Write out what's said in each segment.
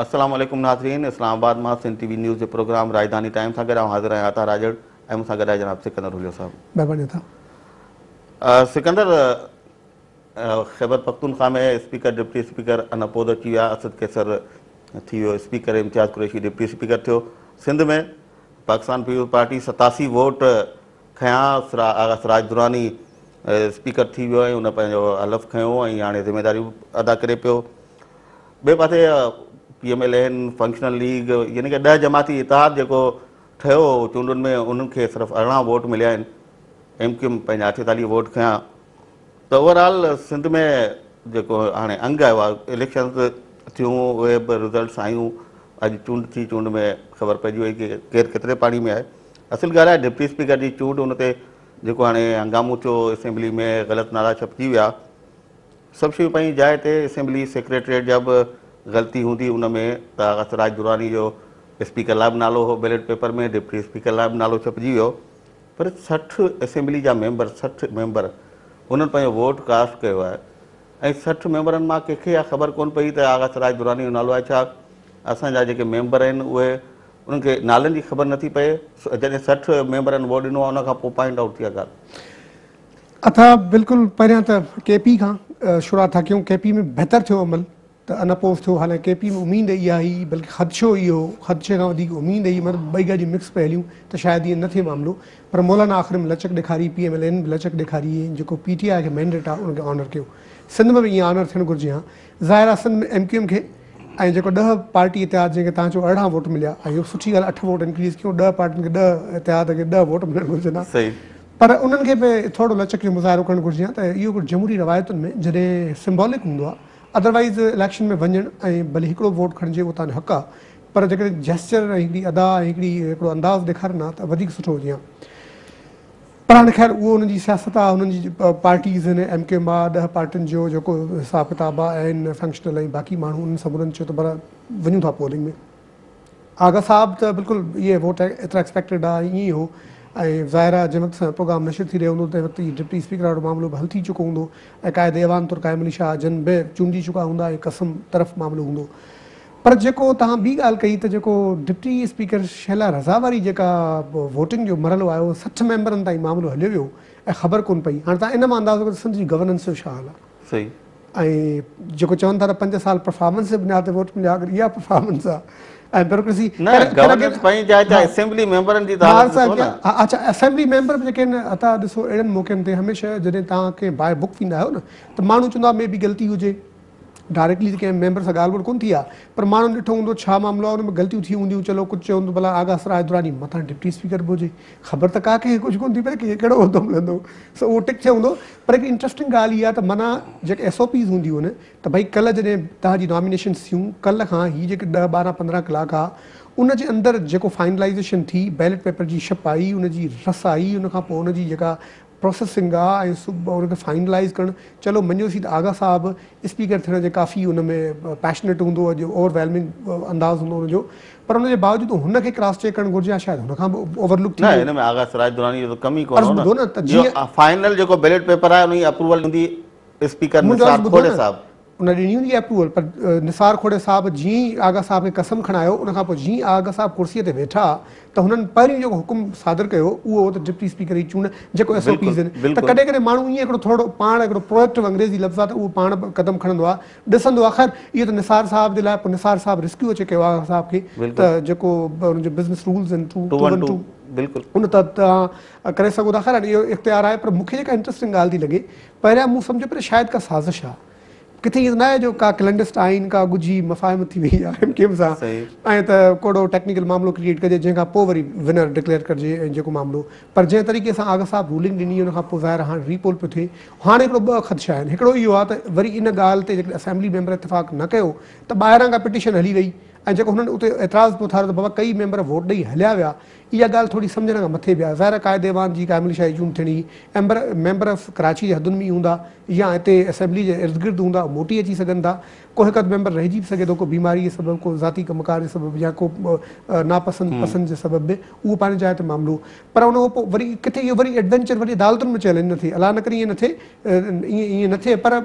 السلام عليڪم ناظرين اسلام آباد مان سنڌ ٽي وي نيوز جي پروگرام راڄڌاني ٽائيم سان گڏ آئون حاضر آهيان عطا راڄڙ ۽ مون سان گڏ آهي جناب سڪندر هليو صاحب. مهرباني Atta. Sikandar Khyber Pakhtunkhwa ۾ speaker deputy speaker unopposed اچي ويا اسد قيصر ٿي ويو speaker Imtiaz Qureshi deputy speaker ٿيو سنڌ ۾ پاڪستان پيپلز پارٽي 87 ووٽ کنيا آغا سراج دراني اسپيڪر ٿي ويو ۽ ان پنهنجو حلف کنيو ۽ هاڻي ذميواريون ادا ڪري پيو ٻئي پاسي P M L N functional league يعني ڪه 10 جماعتي اتحاد جيڪو ٺهيو هو چونڊن ۾ انهن کي صرف 18 ووٽ مليا آهن ايم ڪيو ايم پنهنجا 48 ووٽ کنيا ته اوور آل سنڌ ۾ جيڪو هاڻي انگ آيو آهي اليڪشنز ٿيون اهي به رزلٽس آيون اڄ چونڊ ٿي چونڊ ۾ خبر پئجي وئي ڪي ڪير ڪيتري پاڻي ۾ آهي اصل ڳالهه آهي ڊپٽي اسپيڪر جي چونڊ ان تي جيڪو هاڻي هنگامو ٿيو اسيمبلي ۾ غلط نالا ڇپجي ويا سڀ شيون پنهنجي جاء تي اسيمبلي سيڪريٽريٽ جا به غلطي هوندي ان ۾ ته آغا سراج دراني جو اسپيڪر لاء به نالو هو بيلٽ پيپر ۾ ڊپٽي اسپيڪر لاء به نالو ڇپجي ويو پر 60 اسيمبلي جا ميمبر 60 ميمبر انهن پنهنجو ووٽ ڪاسٽ ڪيو آهي ۽ 60 ميمبرن مان ڪنهن کي اها خبر ڪونه پئي ته آغا سراج دراني جو نالو آهي ڇا اسان جا جيڪي ميمبر آهن اهي انهن کي نالن جي خبر نٿي پئي جڏهن 60 ميمبرن ووٽ ڏنو آهي ان کان پوء پوائنٽ آئوٽ ٿي آهي ڳالهه. اٿا بلڪل پهريان ته ڪي پي کان شروعات ٿا ڪيون ڪي پي ۾ بهتر ٿيو عمل ته ان اپوز ٿيو حالانڪه ڪي پي ۾ اميد اها هئي بلڪه خدشو اهو هو خدشي کان وڌيڪ اميد هئي مطلب ٻئي ڳالهيون مڪس پئي هليون ته شايد ائين نه ٿئي معاملو پر مولانا آخر ۾ لچڪ ڏيکاري پي ايم ايل اين به لچڪ ڏيکاري ۽ جيڪو پي ٽي آء کي مينڊيٽ آهي ان کي آنر ڪيو سنڌ ۾ به ائين آنر ٿيڻ گهرجي ها ظاهر آهي سنڌ ۾ ايم ڪيو ايم کي ۽ جيڪو 10 پارٽي اتحاد جنهن کي تهان چئو 18 ووٽ مليا ۽ اهو سٺي ڳالهه 8 ووٽ انڪريز ڪيون 10 پارٽين کي 10 اتحاد کي 10 ووٽ ملڻ گهرجن ها پر انهن کي به ٿورو لچڪ جو مظاهرو ڪرڻ گهرجي ها ته اهو هڪڙو جمهوري روايتن ۾ جڏهن سمبولڪ هوندو آهي ادروائيز اليڪشن ۾ وڃڻ ۽ ڀلي هڪڙو ووٽ کڻجي اهو تهان جو حق آهي پر جيڪڏهن جيسچر ۽ هڪڙي ادا ۽ هڪڙي هڪڙو انداز ڏيکارن ها ته وڌيڪ سٺو هجي ها پر هاڻي خير اهو انهن جي سياست آهي انهن جي پارٽيز آهن ايم ڪيو ايم آهي 10 پارٽين جو جيڪو حساب ڪتاب آهي ۽ فنڪشنل ۽ باقي ماڻهو انهن سمورن چيو ته ڀلا وڃون ٿا پولنگ ۾ آغا صاحب ته بلڪل اهي ووٽ ايترا ايڪسپيڪٽيڊ آ ائين ئي هو ۽ ظاهر آ جنهن وقت اسان جو پروگرام نشر ٿي رهيو هوندو تنهن وقت هي ڊپٽي اسپيڪر وارو معاملو به حل ٿي چڪو هوندو ۽ قائد ايوان طور قائم علي شاهه جن به چونڊجي چڪا هوندا ۽ قسم طرف معاملو هوندو پر جيڪو توهان ٻي ڳالهه ڪئي ته جيڪو ڊپٽي اسپيڪر شهلا رضا واري جيڪا ووٽنگ جو مرحلو آيو 60 ميمبرن تائين معاملو هليو ويو ۽ خبر ڪونه پئي هاڻي توهان ان مان اندازو ڪريو ته سنڌ جي گورننس جو ڇا حال آ. صحيح. ۽ جيڪو چون ٿا ته 5 سال پرفارمنس جي بنياد تي ووٽ مليا اگر اها پرفارمنس آ ۽ بيوروڪريسي نه گورننس پنهنجي جاء تي اسيمبلي ميمبرن جي ته حالت ڏسو نه. اڇا اسيمبلي ميمبر به جيڪي آهن عطا ڏسو اهڙن موقعن تي هميشه جڏهن توهان ڪنهن باء بڪ ويندا آهيو نه ته ماڻهو چوندا مي بي غلطي هجي ڊائريڪٽلي ته ڪنهن ميمبر سان ڳالهه ٻولهه ڪونه ٿي آهي پر ماڻهن ڏٺو هوندو ڇا معاملو آهي ان ۾ غلطيون ٿي هونديون چلو ڪجهه چيو هوندو ڀلا آغا سراج دراني مٿان ڊپٽي اسپيڪر به هجي خبر ته ڪا ڪنهن کي ڪجهه ڪونه ٿي پئي ڪنهن کي ڪهڙو عهدو ملندو سو اهو ٽڪ ٿيو هوندو پر هڪ انٽرسٽنگ ڳالهه اها ته معنيٰ جيڪي ايس او پيز هونديون آهن ته ڀئي ڪلهه جڏهن توهان جي نامينيشنس ٿيون ڪلهه کان هي جيڪي 10 12 15 ڪلاڪ آ ان جي اندر جيڪو فائنلائيزيشن ٿي بيلٽ پيپر جي شپ آئي ان جي رس آئي ان کان پوء ان جي جيڪا پروسيسنگ آ ۽ سڀ ان کي فائنلائيز ڪرڻ چلو مڃيوسين ته آغا صاحب اسپيڪر ٿيڻ جي ڪافي ان ۾ پيشنيٽ هوندو اڄ اوور ويلمنگ انداز هوندو ان جو پر ان جي باوجود هن کي ڪراس چيڪ ڪرڻ گهرجي ها شايد هن کان به اوور لڪ ٿي نه هن ۾ آغا سراج دراني جو ته ڪم ئي ڪونه هو نه ته جيئن فائنل جيڪو بيلٽ پيپر آهي ان جي اپروول هوندي اسپيڪر نثار کوڙي صاحب ان ڏني هوندي اپروول پر نثار کوڙي صاحب جيئن ئي آغا صاحب کي قسم کڻايو ان کان پوء جيئن ئي آغا صاحب ڪرسي تي ويٺا ته هنن پهريون جيڪو حڪم صادر ڪيو اهو هو ته ڊپٽي اسپيڪر جي چونڊ جيڪو ايس او پيز آهن ته ڪڏهن ڪڏهن ماڻهو ائين هڪڙو ٿورڙو پاڻ هڪڙو پروئيڪٽو انگريزي لفظ آهي ته اهو پاڻ به قدم کڻندو آهي ڏسندو آهي خير اهو ته نثار صاحب جي لاء پوء نثار صاحب ريسڪيو اچي ڪيو آغا صاحب کي ته جيڪو ان جو بزنس رولز آهن 212 ان تحت توهان ڪري سگهو ٿا خير هاڻي اهو اختيار آهي پر مون کي جيڪا انٽرسٽنگ ڳالهه ٿي لڳي پهريان مون سمجهيو پر شايد ڪا سازش آهي ڪٿي ائين ته ناهي جو ڪا ڪلينڊسٽائن ڪا ڳجهي مفاهمت ٿي وئي آهي ايم ڪيو ايم سان ۽ ته ڪوڙو ٽيڪنيڪل معاملو ڪريئيٽ ڪجي جنهن کان پوء وري ونر ڊڪليئر ڪجي ۽ جيڪو معاملو پر جنهن طريقي سان آغا صاحب رولنگ ڏني ان کان پوء ظاهر آهي هاڻ ري پول پيو ٿئي هاڻ هڪڙو ٻه خدشا آهن هڪڙو اهو آهي ته وري ان ڳالهه تي جيڪڏهن اسيمبلي ميمبر اتفاق نه ڪيو ته ٻاهران کان پٽيشن هلي وئي ۽ جيڪو هنن اتي اعتراض پيو اٿاريو ته بابا ڪئي ميمبر ووٽ ڏئي هليا ويا اها ڳالهه ٿوري سمجهڻ کان مٿي به آهي. ظاهر آهي قائد ايوان جي قائم علي شاهه جي چونڊ ٿيڻي هئي. ايمبر ميمبر آف ڪراچي جي حدن ۾ ئي هوندا يا هتي اسيمبلي جي ارد گرد هوندا موٽي اچي سگهن ٿا. ڪو هڪ اڌ ميمبر رهجي به سگهي ٿو ڪو بيماري جي سبب ڪو ذاتي ڪم ڪار جي سبب يا ڪو ناپسند پسند جي سبب به اهو پنهنجي جاء تي معاملو پر ان کان پوء وري ڪٿي اهو وري ايڊوينچر وري عدالتن ۾ چئلينج نه ٿئي الله نه ڪري ائين نه ٿئي ائين نه ٿئي پر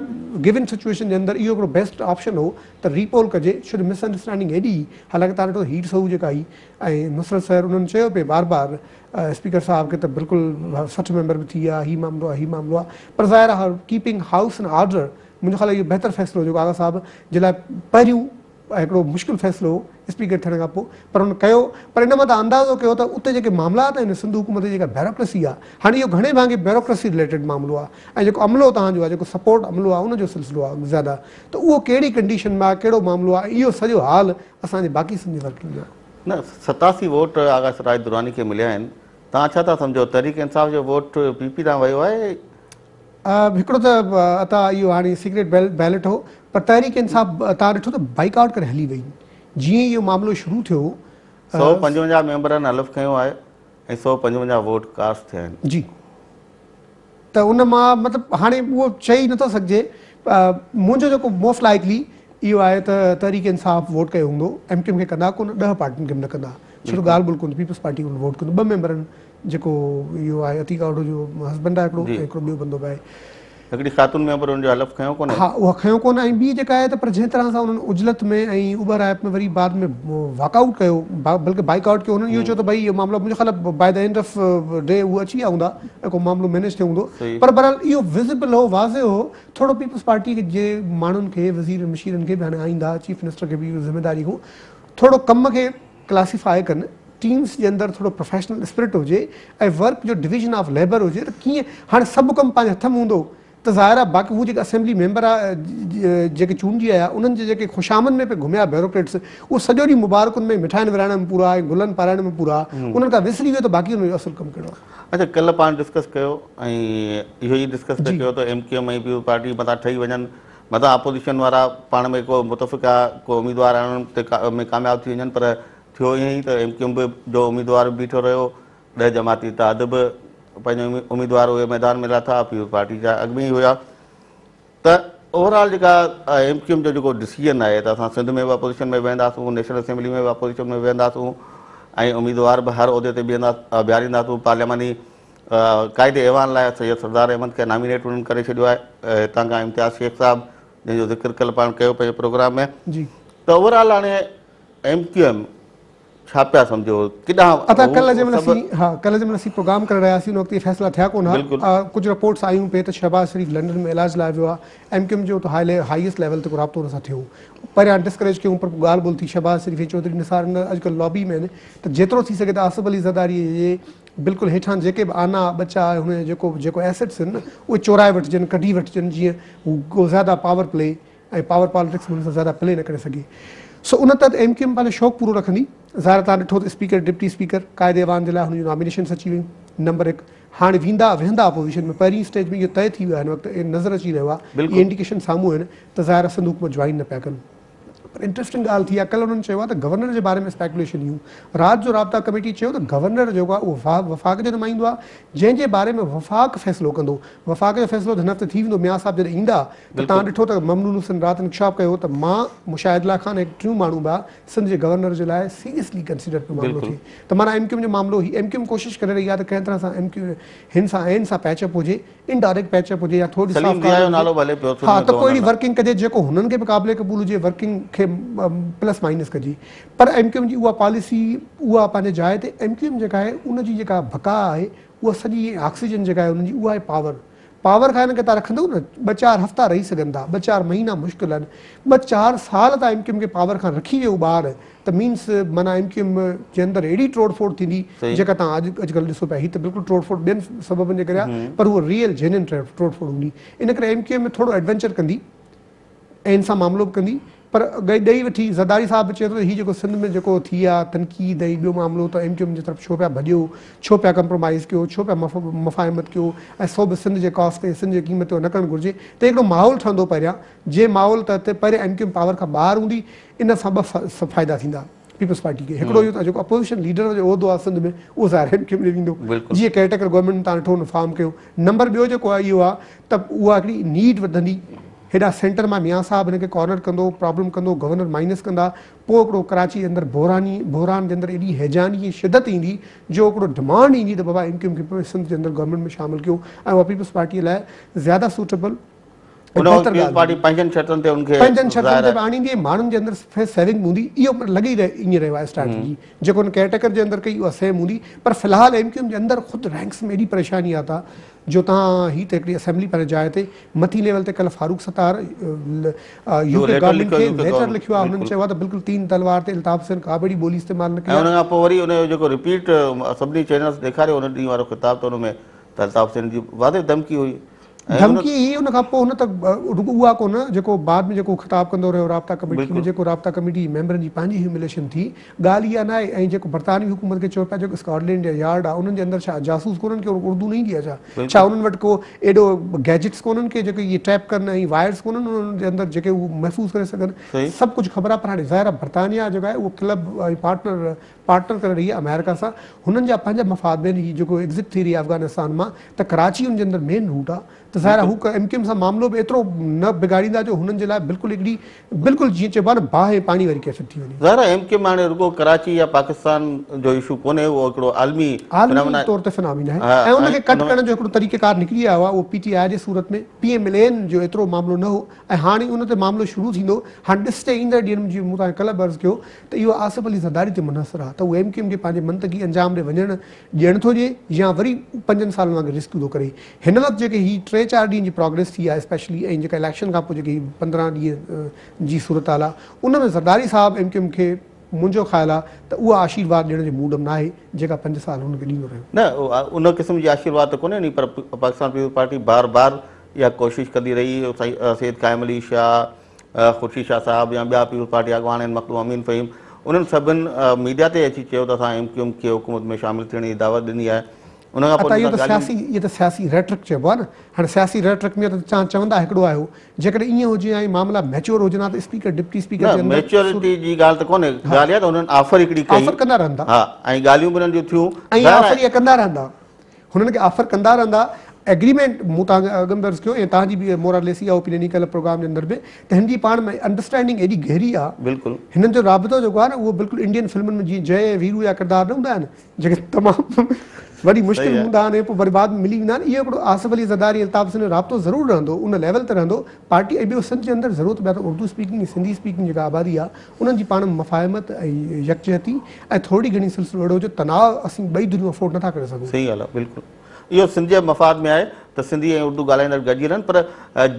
گيون سچوئيشن جي اندر اهو هڪڙو بيسٽ آپشن هو ته ري پول ڪجي ڇو جو مس انڊرسٽينڊنگ ايڏي هئي حالانڪه تان ڏٺو هير سهو جيڪا هئي ۽ نصرت سحر انهن چيو پئي بار بار اسپيڪر صاحب کي ته بلڪل 60 ميمبر به ٿي ويا هي معاملو آهي هي معاملو آهي پر ظاهر آهي ڪيپنگ هائوس ان آرڊر منهنجو خيال آهي اهو بهتر فيصلو جيڪو آغا صاحب جي لاء پهريون هڪڙو مشڪل فيصلو هو اسپيڪر ٿيڻ کان پوء پر هن ڪيو پر ان مان توهان اندازو ڪيو ته اتي جيڪي معاملات آهن سنڌ حڪومت جي جيڪا بيوروڪريسي آهي هاڻي اهو گهڻي ڀاڱي بيوروڪريسي رليٽيڊ معاملو آهي ۽ جيڪو عملو توهان جو آهي جيڪو سپورٽ عملو آهي ان جو سلسلو آهي زياده ته اهو ڪهڙي ڪنڊيشن ۾ آهي ڪهڙو معاملو آهي اهو سڄو حال اسان جي باقي سنڌ جي ورڪنگ جو آهي. نه 87 ووٽ آغا سراج دراني کي مليا آهن توهان ڇا ٿا سمجهو تحريڪ انصاف جو ووٽ پي پي ڏانهن ويو آهي؟ هڪڙو ته عطا اهو هاڻي سيڪريٽ بيلٽ هو پر تحريڪ انصاف توهان ڏٺو ته بائيڪاٽ ڪري هلي وئي جيئن ئي اهو معاملو شروع ٿيو. 155 ميمبرن حلف کنيو آهي ۽ 155 ووٽ ڪاسٽ ٿيا آهن. جي ته ان مان مطلب هاڻي اهو چئي نٿو سگهجي منهنجو جيڪو موسٽ لائيڪلي اهو آهي ته تحريڪ انصاف ووٽ ڪيو هوندو ايم ڪيو ايم کي ڪندا ڪونه 10 پارٽين کي به نه ڪندا ڇو ته ڳالهه ٻولهه ڪونه پيپلز پارٽي کي ووٽ ڪندو 2 ميمبرن جيڪو اهو آهي عتيق اوڍو جو هسبنڊ آهي هڪڙو ۽ هڪڙو ٻيو بندو به آهي. هڪڙي خاتون ميمبر ان جو حلف کنيو ڪونهي. ها اها کنيو ڪونه ۽ ٻي جيڪا آهي ته پر جنهن طرح سان انهن عجلت ۾ ۽ اٻهرائپ ۾ وري بعد ۾ واڪ آئوٽ ڪيو بلڪه بائيڪ آئوٽ ڪيو انهن اهو چيو ته ڀئي اهو معاملو منهنجو خيال آهي باء the end of D اهو اچي ويا هوندا ۽ ڪو معاملو مينيج ٿيو هوندو پر بهرحال اهو وزبل هو واضح هو ٿورو پيپلز پارٽي جي ماڻهن کي وزيرن مشيرن کي به هاڻي آئنده چيف منسٽر کي به اهو ذميداري هو ٿورو ڪم کي ڪلاسيفاء ڪن، ٽيمز جي اندر ٿورو پروفيشنل اسپرٽ هجي ۽ ورڪ جو ڊويزن آف ليبر هجي ته ڪيئن هاڻي سڀ ڪم پنهنجي هٿ ۾ هوندو ته ظاهر آهي باقي هو جيڪي اسيمبلي ميمبر جيڪي چونڊجي آيا انهن جي جيڪي خوشامن ۾ پئي گهميا بيوروڪريٽس اهو سڄو ڏينهن مبارڪن ۾ مٺاين ورهائڻ ۾ پورا ۽ گلن پارائڻ ۾ پورا انهن کان وسري ويو ته باقي انهن جو اصل ڪم ڪهڙو آهي. اڇا ڪلهه پاڻ ڊسڪس ڪيو ۽ اهو ئي ڊسڪس پئي ڪيو ته M Q M ۽ peoples party متان ٺهي وڃن متان اپوزيشن وارا پاڻ ۾ ڪو متفقه ڪو اميدوار آڻڻ تي ۾ ڪامياب ٿي وڃن پر ٿيو ائين ئي ته ايم ڪيو ايم به جو اميدوار به بيٺو رهيو، 10 جماعتي اتحاد به پنهنجو اميدوار اهي ميدان ۾ لاٿا، پيپلز پارٽي جا اڳ ۾ ئي هيا ته اوور آل جيڪا ايم ڪيو ايم جو جيڪو ڊسيزن آهي ته اسان سنڌ ۾ به اپوزيشن ۾ ويهنداسون، نيشنل اسيمبلي ۾ به اپوزيشن ۾ ويهنداسون ۽ اميدوار به هر عهدي تي بيهارينداسون، پارلياماني قائد ايوان لاء سيد سردار احمد کي نامينيٽ انهن ڪري ڇڏيو آهي هتان کان امتياز شيخ صاحب جنهن جو ذڪر ڪلهه پاڻ ڪيو پنهنجي پروگرام ۾ جي ته اوور آل هاڻي ايم ڪيو ايم ڇا پيا سمجهو ڪيڏانهن ادا ڪلهه جنهن مهل اسين ها ڪلهه جنهن مهل اسين پروگرام ڪري رهيا هئاسين ان وقت اهي فيصلا ٿيا ڪونه ها ڪجهه رپورٽس آيون پئي ته شهباز شريف لنڊن ۾ علاج لاء ويو آهي ايم ڪيو ايم جو ته هائيسٽ ليول تي ڪو رابطو ان سان ٿيو پهريان ڊسڪريج ڪيون پر پوء ڳالهه ٻولهه ٿي شهباز شريف ۽ چوڌري نثار اڄڪلهه لابي ۾ آهن ته جيترو ٿي سگهي ته آصف علي زرداري جي بلڪل هيٺان جيڪي به آنا ٻچا ۽ هن جا جيڪو جيڪو ايسيٽس آهن نه اهي چورائي وٺجن ڪڍي وٺجن جيئن هو ڪو زياده پاور پلي ۽ پاور پاليٽڪس ۾ هن سان زياده پلي نه ڪري سگهي سو ان تحت ايم ڪيو ايم پنهنجو شوق پورو رکندي ظاهر آهي توهان ڏٺو ته اسپيڪر ڊپٽي اسپيڪر قائد ايوان جي لاء هن جون نامينيشنس اچي ويون نمبر هڪ هاڻي ويندا ويهندا اپوزيشن ۾ پهرين اسٽيج ۾ اهو طئي ٿي ويو آهي هن وقت نظر اچي رهيو آهي اهي انڊيڪيشن سامهون آهن ته ظاهر آهي سنڌ حڪومت جوائن نه پيا ڪن. پر انٽريسٽنگ ڳالهه ٿي آهي ڪلهه انهن چيو آهي ته گورنر جي باري ۾ اسپيڪوليشن هيون رات جو رابطا ڪميٽي چيو ته گورنر جيڪو آهي اهو وفاق جو نمائندو آهي جنهن جي باري ۾ وفاق فيصلو ڪندو وفاق جو فيصلو ته هن هفتي ٿي ويندو ميان صاحب جڏهن ايندا ته توهان ڏٺو ته ممنون حسين رات انڪشاف ڪيو ته مان مشاهد الله خان هڪ ٽيون ماڻهو به آهي سنڌ جي گورنر جي لاء سيريسلي ڪنسيڊر پيو معاملو ٿئي ته معنيٰ ايم ڪيو ايم جو معاملو هي ايم ڪيو ايم ڪوشش ڪري رهي آهي ته ڪنهن طرح سان ايم ڪيو هن سان اين سان پيچ اپ هجي انڊائريڪٽ پيچ اپ هجي يا ٿوري سليم صاف ضياء جو ڪاغذ نالو به هلي پيو ها ته ڪو اهڙي ورڪنگ ڪجي جيڪو هنن کي به قابل قبول هجي ورڪنگ کي پلس مائنس ڪجي پر ايم ڪيو ايم جي اها پاليسي اها پنهنجي جاء تي ايم ڪيو ايم جيڪا آهي ان جي جيڪا بقا آهي اها سڄي آڪسيجن جيڪا آهي انهن جي اها آهي پاور پاور کان هنن کي تان رکندو نه ٻه چار هفتا رهي سگهن ٿا ٻه چار مهينا مشڪل آهن ٻه چار سال تان ايم ڪيو ايم کي پاور کان رکي ويو ٻاهر ته مينس معنيٰ ايم ڪيو ايم جي اندر اهڙي ٽوڙ ڦوڙ ٿيندي جيڪا توهان اڄ اڄڪلهه ڏسو پيا هي ته بلڪل ٽوڙ ڦوڙ ٻين سببن جي ڪري آهي پر هوء ريئل جينين ٽوڙ ڦوڙ هوندي ان ڪري ايم ڪيو ايم ٿورو ايڊوينچر ڪندي ۽ ان سان معاملو به ڪندي پر ڏئي وٺي زرداري صاحب به چئي ٿو ته هي جيڪو سنڌ ۾ جيڪو ٿي آ تنقيد ۽ ٻيو معاملو ته ايم ڪيو ايم جي طرف ڇو پيا ڀڄو ڇو پيا ڪمپرومائيز ڪيو ڇو پيا مفاهمت ڪيو ۽ سو به سنڌ جي ڪاسٽ تي سنڌ جي قيمت تي نه ڪرڻ گهرجي ته هڪڙو ماحول ٺهندو پهريان جنهن ماحول تحت پهريان ايم ڪيو ايم پاور کان ٻاهر هوندي ان سان ٻه فائدا ٿيندا. پيپلز پارٽي کي. هڪڙو اهو ته جيڪو اپوزيشن ليڊر جو عهدو آهي سنڌ ۾ اهو ظاهر ايم ڪيو ايم ڏي ويندو، جيئن ڪيئر ٽيڪر گورنمينٽ ۾ توهان ڏٺو هن فارم ڪيو. نمبر ٻيو جيڪو آهي اهو آهي ته اها هڪڙي نيڊ وڌندي، هيڏانهن سينٽر مان ميان صاحب هن کي ڪارنر ڪندو، پرابلم ڪندو، گورنر مائنس ڪندا، پوء هڪڙو ڪراچي جي اندر بحراني بحران جي اندر ايڏي هيجاني ۽ شدت ايندي جو هڪڙو ڊمانڊ ايندي ته بابا ايم ڪيو ايم کي سنڌ جي اندر گورنمينٽ ۾ شامل ڪيو ۽ اها پيپلز پارٽي لاء زياده سوٽيبل ۽ ان وقت بهتر پيپلز ڳالهه پارٽي هوندي. پنهنجن شرطن تي ان کي پنهنجن شرطن ظاهر تي به آڻيندي ۽ ماڻهن جي اندر فيس سيونگ به هوندي. اهو لڳي ئي ائين رهيو آهي اسٽريٽجي جيڪو هن ڪيئر ٽيڪر جي اندر ڪئي اها سيم هوندي پر في الحال ايم ڪيو ايم جي اندر خود رينڪس ۾ ايڏي پريشاني آهي ته جو توهان هي ته هڪڙي اسيمبلي پنهنجي جاء تي مٿي ليول تي ڪلهه فاروق ستار يو ڪي گورنمينٽ کي ليٽر لکيو آهي هنن چيو آهي ته بلڪل تين تلوار تي الطاف حسين ڪا به اهڙي ٻولي استعمال نه ڪئي ۽ ان کان پوء وري ان جو جيڪو رپيٽ سڀني چينلز ڏيکاريو ان ڏينهن وارو خطاب ته ان ۾ ته الطاف حسين جي واضح ڌمڪي هئي. ڌمڪي هئي ان کان پوء هن ته رڳو اها ڪونه جيڪو بعد ۾ جيڪو خطاب ڪندو رهيو رابطا ڪميٽي ۾ جيڪو رابطا ڪميٽي جي ميمبرن جي پنهنجي هيومليشن ٿي ڳالهه اها ناهي ۽ جيڪو برطانوي حڪومت کي چئو پيا جيڪو اسڪاٽلينڊ جا يارڊ آهي انهن جي اندر ڇا جاسوس ڪونهن ڪي اردو نه ايندي آهي ڇا ڇا انهن وٽ ڪو ايڏو گيجٽس ڪونهن ڪي جيڪي اهي ٽيپ ڪن ۽ وائرس ڪونهن انهن جي اندر جيڪي هو محفوظ ڪري سگهن سڀ ڪجهه خبر آهي پر هاڻي ظاهر آهي برطانيا جيڪو آهي اهو ڪلب ۽ پارٽنر پارٽنر ڪري رهي آهي آمريڪا سان هنن جا پنهنجا مفاد به آهن هي جيڪو ايگزٽ ٿي رهي آهي افغانستان مان ته ڪراچي ان جي اندر مين روٽ آهي ته ظاهر آهي هو ايم ڪيو ايم سان معاملو به ايترو نه بگاڙيندا جو هنن جي لاء بلڪل هڪڙي بلڪل جيئن چئبو آهي نه باهه ۽ پاڻي واري ڪيفيت ٿي وڃي. ظاهر آهي ايم ڪيو ايم هاڻي رڳو ڪراچي يا پاڪستان جو اشو ڪونهي اهو هڪڙو عالمي عالمي طور تي فنامينا آهي ۽ ان کي ڪٽ ڪرڻ جو هڪڙو طريقيڪار نڪري آيو آهي اهو پي ٽي آء جي صورت ۾ پي ايم ايل اين جو ايترو معاملو نه هو ۽ هاڻي ان تي معاملو شروع ٿيندو هاڻي ڏسجي ايندڙ ڏينهن ۾ جيئن مون توهان کي ڪلهه به عرض ڪيو ته اهو آصف علي زرداري تي منحصر آهي ته هو ايم ڪيو ايم کي پنهنجي منطقي انجام ڏي وڃڻ ڏيڻ ٿو ڏئي يا وري پنجن سالن وانگر رسڪ ٿو ڪري. هن وقت جيڪي هي ٽي چار ڏينهن جي پراگريس ٿي آهي اسپيشلي ۽ جيڪا اليڪشن کان پوء جيڪي هي 15 ڏينهن جي صورتحال آهي ان ۾ زرداري صاحب ايم ڪيو ايم کي منهنجو خيال آهي ته اها آشيرواد ڏيڻ جي موڊ ۾ ناهي جيڪا پنج سال هن کي ڏيندو رهيو. نه ان قسم جي آشيرواد ته ڪونهي ڏني پر پاڪستان پيپلز پارٽي بار بار اها ڪوشش ڪندي رهي سيد قائم علي شاهه، خورشيد شاهه صاحب يا ٻيا پيپلز پارٽي اڳواڻ آهن مخدوم امين فهيم انهن سڀن ميڊيا تي اچي چيو ته اسان ايم ڪيو ايم کي حڪومت ۾ شامل ٿيڻ جي دعوت ڏني آهي ان کان پوء اهو ته سياسي اهو ته سياسي ريٽرڪ چئبو آهي نه هاڻي سياسي ريٽرڪ ۾ ته توهان چوندا هڪڙو آهيو جيڪڏهن ائين هجي ها ۽ معاملا ميچوئر هجن ها ته اسپيڪر ڊپٽي اسپيڪر جي اندر ميچوئرٽي جي ڳالهه ته ڪونهي ڳالهه اها ته انهن آفر هڪڙي ڪئي آفر ڪندا رهندا ها ۽ ڳالهيون به انهن جون ٿيون ۽ آفر اها ڪندا رهندا هنن کي آفر ڪندا رهندا ايگريمينٽ مون توهان کي اڳ ۾ به عرض ڪيو ۽ توهان جي به مور آر ليس اها اوپينين هئي ڪلهه پروگرام جي اندر به ته هن جي پاڻ ۾ انڊرسٽينڊنگ ايڏي گهري آ بلڪل هنن جو رابطو جيڪو آ نه اهو بلڪل انڊين فلمن ۾ جيئن جئي ۽ ويرو جا ڪردار نه هوندا آهن جيڪي تمام وڏي مشڪل هوندا آهن ۽ پوء وري بعد ۾ ملي ويندا آهن اهو هڪڙو آصف علي زرداري ۽ الطاف حسين جو رابطو ضرور رهندو ان ليول تي رهندو پارٽي ۽ ٻيو سنڌ جي اندر ضرورت ٻيا ته اردو اسپيڪنگ ۽ سنڌي اسپيڪنگ جيڪا آبادي آ انهن جي پاڻ ۾ مفاهمت ۽ يڪجهتي ۽ ٿورڙي گهڻي سلسلو اهڙو جو تناء اسين ٻئي ڌريون افورڊ نٿا ڪري سگهون. صحيح ڳالهه آهي بلڪل اهو سنڌ جي مفاد ۾ آهي ته سنڌي ۽ اردو ڳالهائيندڙ گڏجي رهن پر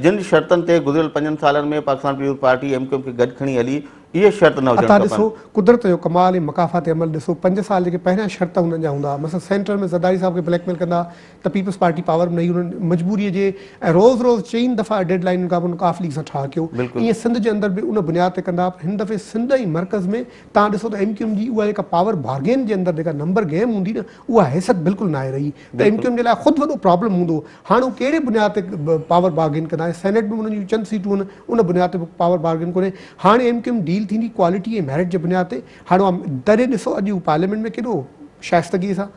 جن شرطن تي گذريل پنجن سالن ۾ Pakistan peoples party M Q M کي گڏ کڻي هلي اهي شرط نه هجڻ عطا کپن. ڏسو قدرت جو ڪمال ۽ مڪافات عمل ڏسو پنج سال جيڪي پهريان شرط هنن جا هوندا مثلا سينٽر ۾ زرداري صاحب کي بليڪ ميل ڪندا ته پيپلز پارٽي پاور ۾ نه هئي انهن مجبوري جي ۽ روز روز چئين دفعا ڊيڊ لائين کان پوء قاف ليگ سان ٺاهه ڪيو ائين سنڌ جي اندر به ان بنياد تي ڪندا پر هن دفعي سنڌ ۽ مرڪز ۾ توهان ڏسو ته ايم ڪيو ايم جي اها جيڪا پاور بارگين جي اندر جيڪا نمبر گيم هوندي نه اها حيثيت بلڪل ناهي رهي ته ايم ڪيو ايم جي لاء خود وڏو پرابلم هوندو هاڻ هو ڪهڙي بنياد تي پاور بارگين ڪندا ۽ سينيٽ ۾ انهن جون چند سيٽون آهن ان بنياد تي به پاور بارگين ڪونهي هاڻي ايم ڪيو ايم ڊيل ٿيندي ڪوالٽي ۽ ميرٽ جي بنياد تي هاڻ اها تڏهن ڏسو اڄ هو پارليامينٽ ۾ ڪيڏو شائستگي سان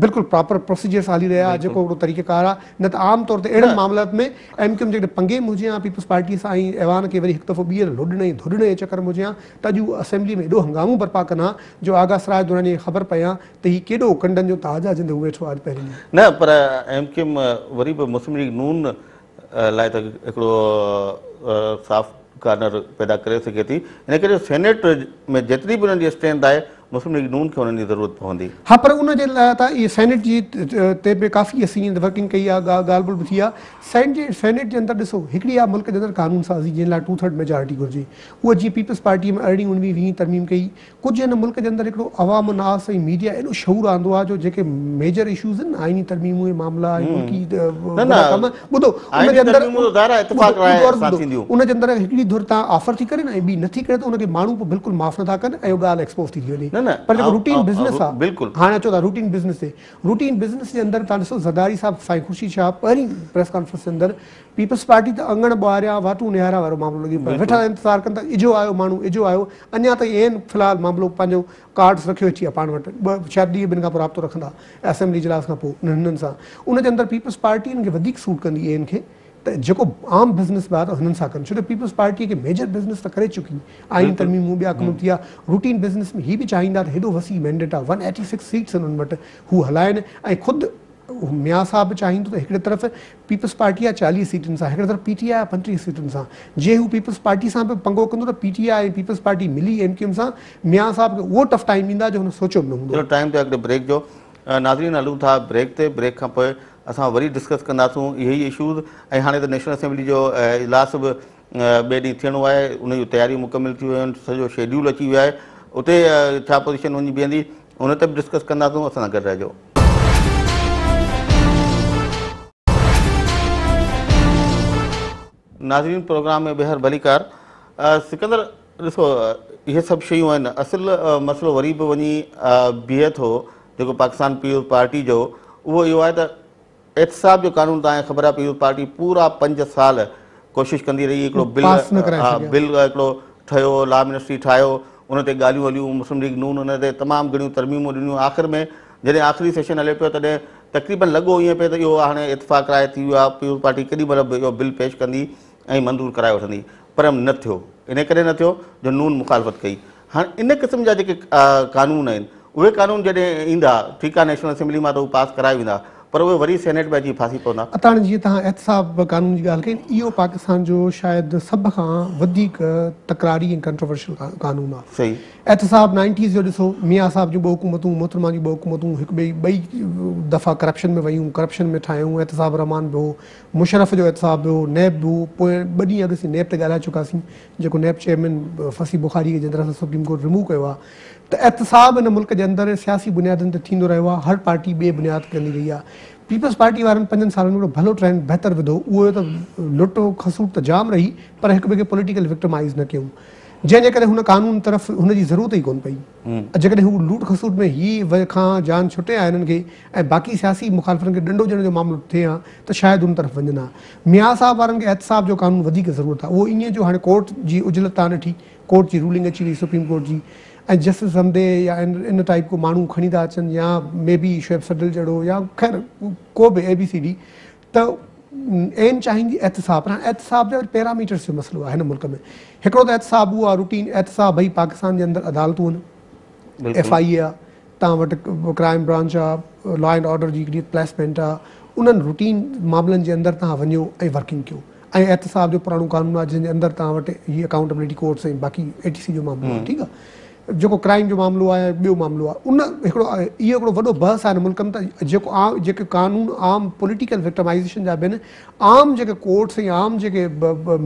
بلڪل پراپر پروسيجر سان هلي رهيا جيڪو هڪڙو طريقه ڪار آهي نه ته عام طور تي اهڙن معاملات ۾ ايم ڪيو ايم جيڪڏهن پنگي ۾ هجي ها پيپلز پارٽي سان ۽ ايوان کي وري هڪ دفعو ٻيهر لوڏڻ ۽ ڌوڏڻ جي چڪر ۾ هجي ها ته اڄ هو اسيمبلي ۾ ايڏو هنگامو برپا ڪن ها جو آغا سراج دراني کي خبر پئي ها ته هي ڪيڏو ڪنڊن جو تاج آهي جنهن تي هو ويٺو آهي اڄ پهرين ڏينهن. نه پر ايم ڪيو ايم وري به مسلم ليگ نون لاء ته هڪڙو صاف ڪارنر پيدا ڪري سگهي ٿي ان ڪري سينيٽ ۾ جيتري به انهن جي اسٽرينٿ آهي مسلم ليگ نون کي انهن جي ضرورت پوندي. ها پر ان جي لاء ته اهي سينيٽ جي تي به ڪافي اسين ورڪنگ ڪئي آهي ڳالهه ٻولهه به ٿي آهي سينيٽ جي اندر ڏسو هڪڙي آهي ملڪ جي اندر قانون سازي جنهن لاء ٽو ٿرڊ ميجارٽي گهرجي اها جيئن پيپلز پارٽي ۾ ارڙهين اڻويهين ويهين ترميم ڪئي ڪجهه هن ملڪ جي اندر هڪڙو عوام الناس ۽ ميڊيا ايڏو شعور آندو آهي جو جيڪي ميجر اشوز آهن نه آئيني ترميمون ۽ معاملا ۽ ملڪي وڏا ڪم ٻڌو ان جي اندر ان جي اندر هڪڙي ڌر تان آفر ٿي ڪري نه ۽ ٻي نٿي ڪري ته ان کي ماڻهو پوء بلڪل معاف نٿا ڪن ۽ اها ڳالهه ايڪسپوز ٿي ٿي وڃي. نه نه پر جيڪو روٽين بزنس آ بلڪل هاڻي اچو ٿا روٽين بزنس تي. روٽين بزنس جي اندر توهان ڏسو زرداري صاحب سائين خورشيد شاهه پهرين پريس ڪانفرنس جي اندر پيپلز پارٽي ته اڱڻ ٻهاريا واٽون نهاريا وارو معاملو لڳي پيو ويٺا انتظار ڪن ته اجهو آيو ماڻهو اجهو آيو اڃا تائين عين في الحال معاملو پنهنجو ڪارڊس رکيو ويٺي آهي پاڻ وٽ ٻه شايد ڏينهن ٻن کان پوء رابطو رکندا اسيمبلي اجلاس کان پوء هنن سان ان جي اندر پيپلز پارٽي هنن کي وڌيڪ سوٽ ڪندي عين کي ته جيڪو عام بزنس به آهي ته هنن سان ڪن ڇو ته پيپلز پارٽي کي ميجر بزنس ته ڪري چڪي آئين ترميمون ٻيا ڪم ٿيا روٽين بزنس ۾ هي به چاهيندا ته هيڏو وسيع مينڊيٽ آهي 186 سيٽس هنن وٽ هو هلائن ۽ خود ميان صاحب به چاهيندو ته هڪڙي طرف پيپلز پارٽي آهي 40 سيٽن سان هڪڙي طرف پي ٽي آء آهي 35 سيٽن سان جي هو پيپلز پارٽي سان به پنگو ڪندو ته پي ٽي آء ۽ پيپلز پارٽي ملي ايم ڪيو ايم سان ميان صاحب کي اهو ٽف ٽائيم ڏيندا جو هن سوچيو به نه هوندو. چلو ٽائيم ٿيو هڪڙي بريڪ جو ناظرين هلون ٿا بريڪ تي بريڪ کان پوء اسان وري ڊسڪس ڪنداسون اهي ئي اشوز ۽ هاڻي ته نيشنل اسيمبلي جو اجلاس به ٻئي ڏينهن ٿيڻو آهي ان جون تياريون مڪمل ٿي ويون آهن سڄو شيڊيول اچي ويو آهي اتي ڇا پوزيشن وڃي بيهندي ان تي به ڊسڪس ڪنداسون اسان سان گڏ رهجو. ناظرين پروگرام ۾ ٻيهر ڀليڪار سڪندر ڏسو اهي سڀ شيون آهن اصل مسئلو وري به وڃي بيهي ٿو جيڪو پاڪستان پيپلز پارٽي جو اهو اهو آهي ته احتساب جو قانون توهان کي خبر آهي پيپلز پارٽي پورا 5 سال ڪوشش ڪندي رهي هڪڙو بل بل هڪڙو ٺهيو لا منسٽري ٺاهيو ان تي ڳالهيون هليون مسلم ليگ نون ان تي تمام گهڻيون ترميمون ڏنيون آخر ۾ جڏهن آخري سيشن هلي پيو تڏهن تقريبن لڳو ائين پئي ته اهو هاڻي اتفاق راء ٿي ويو آهي پيپلز پارٽي ڪيڏي مهل به اهو بل پيش ڪندي ۽ منظور ڪرائي وٺندي پر نه ٿيو انهي ڪري نه ٿيو جو نون مخالفت ڪئي هاڻي ان قسم جا جيڪي قانون آهن اهي قانون جڏهن ايندا ٺيڪ آهي نيشنل اسيمبلي مان ته هو پاس ڪرائي ويندا پر اهي وري سينيٽ ۾ اچي ڦاسي پوندا. اتا هاڻي جيئن توهان احتساب قانون جي ڳالهه ڪئي اهو پاڪستان جو شايد سڀ کان وڌيڪ تڪراري ۽ ڪنٽروورشل قانون آهي. صحيح. احتساب نائنٽيز جو ڏسو ميان صاحب جون ٻه حڪومتون محترمه جون ٻه حڪومتون هڪ ٻئي ٻئي دفعا ڪرپشن ۾ ويون ڪرپشن ۾ ٺاهيون احتساب الرحمان به هو مشرف جو احتساب به هو نيب به هو پوء ٻه ڏينهن اڳ اسين نيب تي ڳالهائي چڪاسين جيڪو نيب چيئرمين فصيح بخاري کي جنهن طرح سان سپريم ڪورٽ ريموو ڪيو آهي ته احتساب هن ملڪ جي اندر سياسي بنيادن تي ٿيندو رهيو آهي هر پارٽي ٻئي بنياد ڪندي رهي آهي پيپلز پارٽي وارن 5 سالن ۾ هڪڙو ڀلو ٽرينڊ بهتر وڌو اهو اهو ته لٽ کسوٽ ته جام رهي پر هڪ ٻئي کي پوليٽيڪل وڪٽمائيز نه ڪيون جنهن جي ڪري هن قانون طرف هن جي ضرورت ئي ڪونه پئي جيڪڏهن هو لوٽ کسوٽ ۾ هي کان جان ڇٽي ها هنن کي ۽ باقي سياسي مخالفن کي ڏنڊو ڏيڻ جو معاملو ٿئي ها ته شايد ان طرف وڃن ها. ميان صاحب وارن کي احتساب جو قانون وڌيڪ ضرورت آهي. اهو ائين جو هاڻي ڪورٽ جي اجلت تان ڏٺي، ڪورٽ جي رولنگ اچي وئي سپريم ڪورٽ جي ۽ جسٽس حمدي يا ان ٽائيپ ڪو ماڻهو کڻي ٿا اچن يا مي بي شعيب سڊل جهڙو يا خير ڪو به اي بي سي ڊي ته عين چاهيندي احتساب پر هاڻي احتساب جا وري پيراميٽرس جو مسئلو آهي هن ملڪ ۾ هڪڙو ته احتساب اهو آهي روٽين احتساب ڀئي پاڪستان جي اندر عدالتون آهن ايف I اي آهي توهان وٽ ڪرائم برانچ آهي لا اينڊ آرڊر جي هڪڙي پليسمينٽ آهي انهن روٽين معاملن جي اندر توهان وڃو ۽ ورڪنگ ڪيو ۽ احتساب جو پراڻو قانون آهي جنهن جي اندر توهان وٽ هي اڪائونٽبلٽي ڪورٽس ۽ باقي اي ٽي سي جو معاملو آهي ٺيڪ آهي جيڪو ڪرائيم جو معاملو آهي ٻيو معاملو آهي ان هڪڙو اهو هڪڙو وڏو بحث آهي هن ملڪ ۾ ته جيڪو عام جيڪي قانون عام پوليٽيڪل وڪٽمائيزيشن جا به آهن عام جيڪي ڪورٽس ۽ عام جيڪي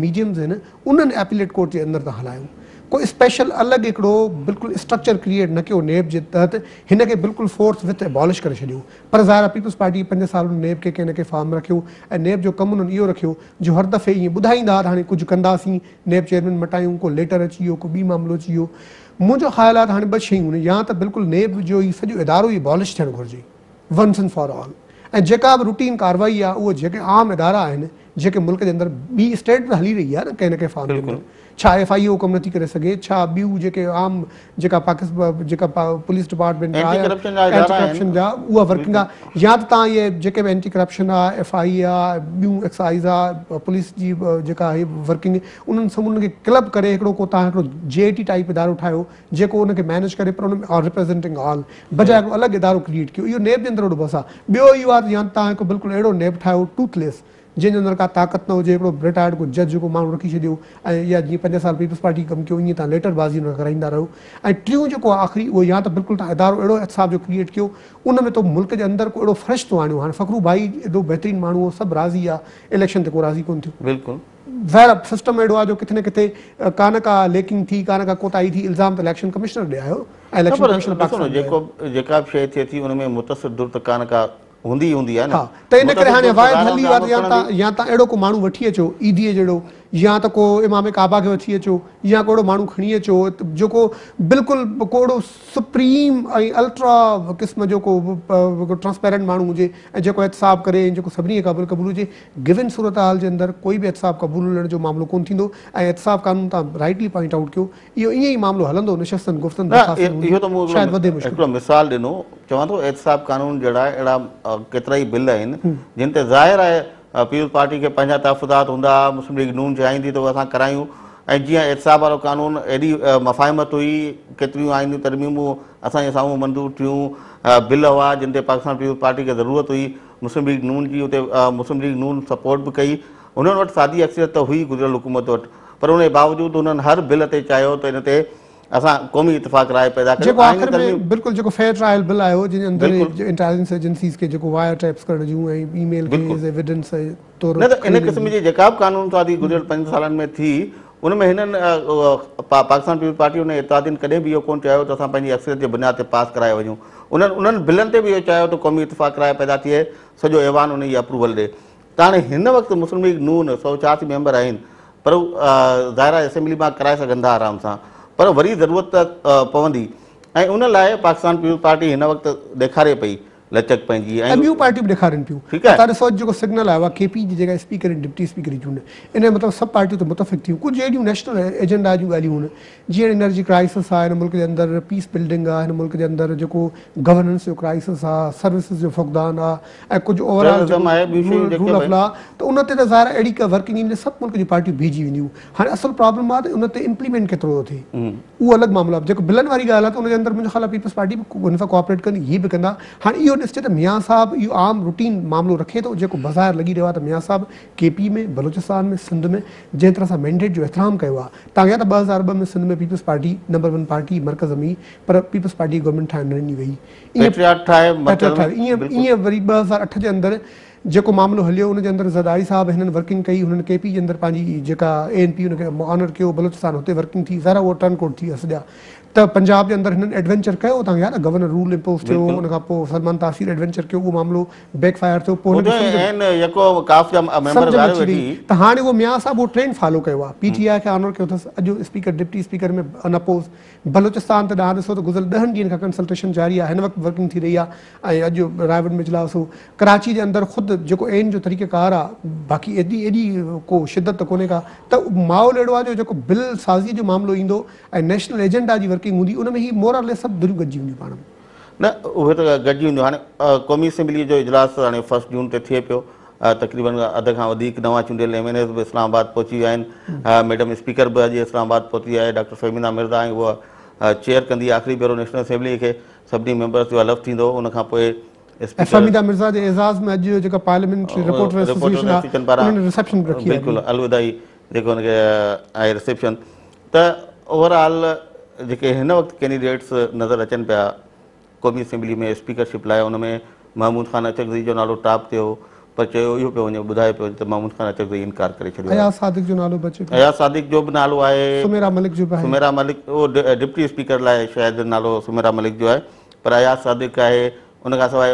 ميڊيمز آهن انهن ايپيليٽ ڪورٽ جي اندر ٿا هلايون ڪو اسپيشل الڳ هڪڙو بلڪل اسٽرڪچر ڪريئيٽ نه ڪيو نيب جي تحت هن کي بلڪل فورٿ وٿ ابالش ڪري ڇڏيو پر ظاهر آهي پيپلز پارٽي 5 سال انهن نيب کي ڪنهن نه ڪنهن فارم ۾ رکيو ۽ نيب جو ڪم انهن اهو رکيو جو هر دفعي ائين ٻڌائيندا ها ته هاڻي ڪجهه ڪنداسين نيب چيئرمين مٽايون ڪو ليٽر اچي ويو ڪو ٻي معاملو اچي ويو منهنجو خيال آهي ته هاڻي ٻه شيون آهن يا ته بلڪل نيب جو هي سڄو ادارو ئي ابالش ٿيڻ گهرجي ونس اينڊ فار آل ۽ جيڪا به روٽين ڪارروائي آهي اهو جيڪي عام ادارا آهن جيڪي ملڪ جي اندر ٻي اسٽيٽ به هلي رهي آهي نه ڪنهن نه ڪنهن فارم جي اندر ڇا ايف I اي اهو ڪم نٿي ڪري سگهي ڇا ٻيون جيڪي عام جيڪا پاڪستان جيڪا پوليس ڊپارٽمينٽ آهي اينٽي ڪرپشن جا اها ورڪنگ آهي يا ته توهان اهي جيڪي به اينٽي ڪرپشن آهي ايف I اي آهي ٻيون ايڪسائيز آهي پوليس جي جيڪا آهي ورڪنگ انهن سمورن کي ڪلب ڪري هڪڙو ڪو توهان هڪڙو جي آء ٽي ٽائيپ ادارو ٺاهيو جيڪو ان کي مينيج ڪري پر ان ۾ ريپريزينٽنگ آل بجاء هڪڙو الڳ ادارو ڪريئيٽ ڪيو اهو نيب جي اندر وڏو بحث آهي ٻيو اهو آهي ته يا توهان هڪ بلڪل اهڙو نيب ٺاهيو ٽوٿ ليس جنهن جي اندر ڪا طاقت نه هجي، هڪڙو رٽائرڊ ڪو جج ڪو ماڻهو رکي ڇڏيو ۽ يا جيئن 5 سال پيپلز پارٽي ڪم ڪيو ائين توهان ليٽر بازي ان کان ڪرائيندا رهيو ۽ ٽيون جيڪو آهي آخري اهو يا ته بلڪل توهان ادارو اهڙو احتساب جو ڪريئيٽ ڪيو ان ۾ تو ملڪ جي اندر ڪو اهڙو فرشتو آڻيو هاڻي فخرو ڀائي ايڏو بهترين ماڻهو هو سڀ راضي آ اليڪشن تي ڪو راضي ڪونه ٿيو. بلڪل. ظاهر آ سسٽم اهڙو آ جو ڪٿي نه ڪٿي ڪا نه ڪا ليڪنگ ٿي ڪا نه ڪا ڪوتاهي ٿي الزام ته اليڪشن ڪمشنر ڏي آيو ۽ نه اليڪشن پر ڪمشنر ڏسو نه پاڪستان ڏي آيو. جيڪو جيڪا به شيء ٿئي ٿي ان ۾ متصر ڌر ته ڪا نه ڪا هوندي ئي هوندي آهي نه. ها ته ان ڪري هاڻي واحد حل اهو آهي ته يا تان يا تان اهڙو ڪو ماڻهو وٺي اچو ايڌيء جهڙو يا ته ڪو امام ڪعبه کي وٺي اچو يا ڪو اهڙو ماڻهو کڻي اچو جيڪو بلڪل ڪو اهڙو سپريم ۽ الٽرا قسم جو ڪو ٽرانسپيرنٽ ماڻهو هجي ۽ جيڪو احتساب ڪري ۽ جيڪو سڀني کي قابل قبول هجي. گون صورتحال جي اندر ڪوئي به احتساب قبولڻ جو معاملو ڪونه ٿيندو ۽ احتساب قانون تان رائٽلي پوائنٽ آئوٽ ڪيو اهو ائين ئي معاملو هلندو نشستن گفتن نه درخواستن اهو ته هونديون مون شايد وڌي مشڪل. هڪڙو مثال ڏنو چوان ٿو احتساب قانون جهڙا اهڙا ڪيترائي بل آهن جن تي ظاهر آهي پيپلز پارٽي کي پنهنجا تحفظات هوندا مسلم ليگ نون چاهيندي ته اهي اسان ڪرايون ۽ جيئن احتساب وارو قانون ايڏي مفاهمت هئي ڪيتريون آئيني ترميمون اسان جي سامهون منظور ٿيون بل هئا جن تي پاڪستان پيپلز پارٽي کي ضرورت هئي مسلم ليگ نون جي اتي مسلم ليگ نون سپورٽ به ڪئي انهن وٽ سادي اڪثريت ته هئي گذريل حڪومت وٽ پر ان جي باوجود انهن هر بل تي چاهيو ته ان تي اسان قومي اتفاق راء پيدا ڪريون جيڪو آئيني آخر ۾ ترميم بلڪل جيڪو فيئر ٽرائل بل آيو جنهن جي اندر بلڪل انٽيليجنس ايجنسيز کي جيڪو وائر ٽيپس ڪرڻ جون ۽ اي ميل کي بلڪل ايز ايويڊنس طور نه ته ان کڻي وڃڻ قسم جي جي جيڪا به قانون سازي گذريل پنجن سالن ۾ ٿي ان ۾ هنن پاڪستان پيپلز پارٽي ان اتحادين ڪڏهن به اهو ڪونه چاهيو ته اسان پنهنجي اڪثريت جي بنياد تي پاس ڪرائي وڃون انهن انهن بلن تي به اهو چاهيو ته قومي اتفاق راء پيدا ٿئي سڄو ايوان ان جي اپروول ڏي ته هاڻي هن وقت مسلم ليگ نون 186 ميمبر آهن پر هو ظاهر آهي اسيمبلي مان ڪرائي سگهن ٿا آرام سان پر وري ضرورت ته پوندي ۽ ان لاء پاڪستان پيپلز پارٽي هن وقت ڏيکاري پئي لچڪ پنهنجي ۽ ٻيون پارٽيون به ڏيکارين پيون. ٺيڪ آهي. تان ڏسو اڄ جيڪو سگنل آيو آهي ڪي پي جي جيڪا اسپيڪر ۽ ڊپٽي اسپيڪر جي چونڊ ان جو مطلب سڀ پارٽيون ته متفق ٿيون ڪجهه اهڙيون نيشنل ايجنڊا جون ڳالهيون هن جيئن انرجي ڪرائسس آهي هن ملڪ جي اندر پيس بلڊنگ آهي هن ملڪ جي اندر جيڪو گورننس جو ڪرائسس آهي سروسز جو فقدان آهي ۽ ڪجهه اوور آل ٽيررزم آهي ٻيون شيون رول جيڪي آف لا ته ان تي ته ظاهر آهي اهڙي ڪا ورڪنگ ايندي سڀ ملڪ جون پارٽيون بيهجي وينديون هاڻي اصل پرابلم آهي ته ان تي امپليمينٽ ڪيترو ٿو ٿئي اهو الڳ معاملو آهي جيڪو بلن واري ڳالهه آهي ته ان جي اندر منهنجو خيال آهي پيپلز پارٽي به هن سان ڪوآپريٽ ڪندي هي به ڪندا هاڻي اهو ڏسجي ته ميان صاحب اهو عام روٽين معاملو رکي ٿو جيڪو بظاهر لڳي رهيو آهي ته ميان صاحب ڪي پي ۾ بلوچستان ۾ سنڌ ۾ جنهن طرح سان مينڊيٽ جو احترام ڪيو آهي تان يا ته 2002 ۾ Sindh ۾ peoples party number 1 party مرڪز ۾ پر پيپلز پارٽي گورنمينٽ ٺاهڻ نه ڏني وئي پيٽرياٽ ٺاهي مرڪز ۾ ائين ائين وري 2008 جي اندر جيڪو معاملو هليو ان جي اندر زرداري صاحب هنن ورڪنگ ڪئي هنن ڪي پي جي اندر پنهنجي جيڪا اي اين پي ان کي آنر ڪيو بلوچستان هتي ورڪنگ ٿي ظاهر اهو ٽرن ڪوٽ ٿي ويا سڄا ته پنجاب جي اندر هنن ايڊوينچر ڪيو تان يار گورنر رول امپوز ٿيو ان کان پوء سلمان تاثير ايڊوينچر ڪيو اهو معاملو بيڪ فائر ٿيو پوء هن کي سمجهه ۾ اچي وئي ته هاڻي اهو ميان صاحب اهو ٽرينڊ فالو ڪيو آهي پي ٽي آء کي آنر ڪيو اٿس اڄ اسپيڪر ڊپٽي اسپيڪر ۾ ان اپوز بلوچستان ته ڏانهن ڏسو ته گذريل 10 ڏينهن کان ڪنسلٽيشن جاري آهي، هن وقت به ورڪنگ ٿي رهي آهي ۽ اڄ رائيونڊ ۾ اجلاس هو. ڪراچي جي اندر خود جيڪو عين جو طريقه ڪار آهي باقي ايڏي ايڏي ڪو شدت ته ڪونهي ڪا ته ماحول اهڙو آهي جو جيڪو بل سازي جو معاملو ايندو ۽ نيشنل ايجنڊا جي ورڪنگ هوندي ان ۾ هي مور آر ليس سڀ ڌريون گڏجي وينديون پاڻ ۾. نه اهي ته گڏجي وينديون هاڻي قومي اسيمبلي جو اجلاس هاڻي فرسٽ جون تي ٿئي پيو تقريبن اڌ کان وڌيڪ نوان چونڊيل ايم اين ايز به اسلام آباد پهچي ويا آهن ميڊم اسپيڪر به اڄ اسلام آباد پهتي آهي ڊاڪٽر فهميده مرزا ۽ اها چيئر ڪندي آخري ڀيرو نيشنل اسيمبلي کي سڀني ميمبرز جو حلف ٿيندو ان کان پوء اسپيڪر فهميده مرزا جي اعزاز ۾ اڄ جيڪا پارليامينٽري رپورٽر ايسوسيئيشن آهي انهن ريسيپشن به رکي آهي بلڪل الوداعي جيڪو ان کي آهي ريسيپشن ته اوور آل جيڪي هن وقت ڪينڊيڊيٽس نظر اچن پيا قومي اسيمبلي ۾ اسپيڪرشپ لاء ان ۾ محمود خان اچڪزئي جو نالو ٽاپ تي هو پر چيو اهو پيو وڃي ٻڌايو پيو وڃي ته محمود خان اچڪزئي انڪار ڪري ڇڏيو آهي. اياز صادق جو نالو به اچي پيو. اياز صادق جو به نالو آهي. سميرا ملڪ جو به آهي. سميرا ملڪ اهو ڊپٽي اسپيڪر لاء شايد نالو سميرا ملڪ جو آهي پر اياز صادق آهي ان کان سواء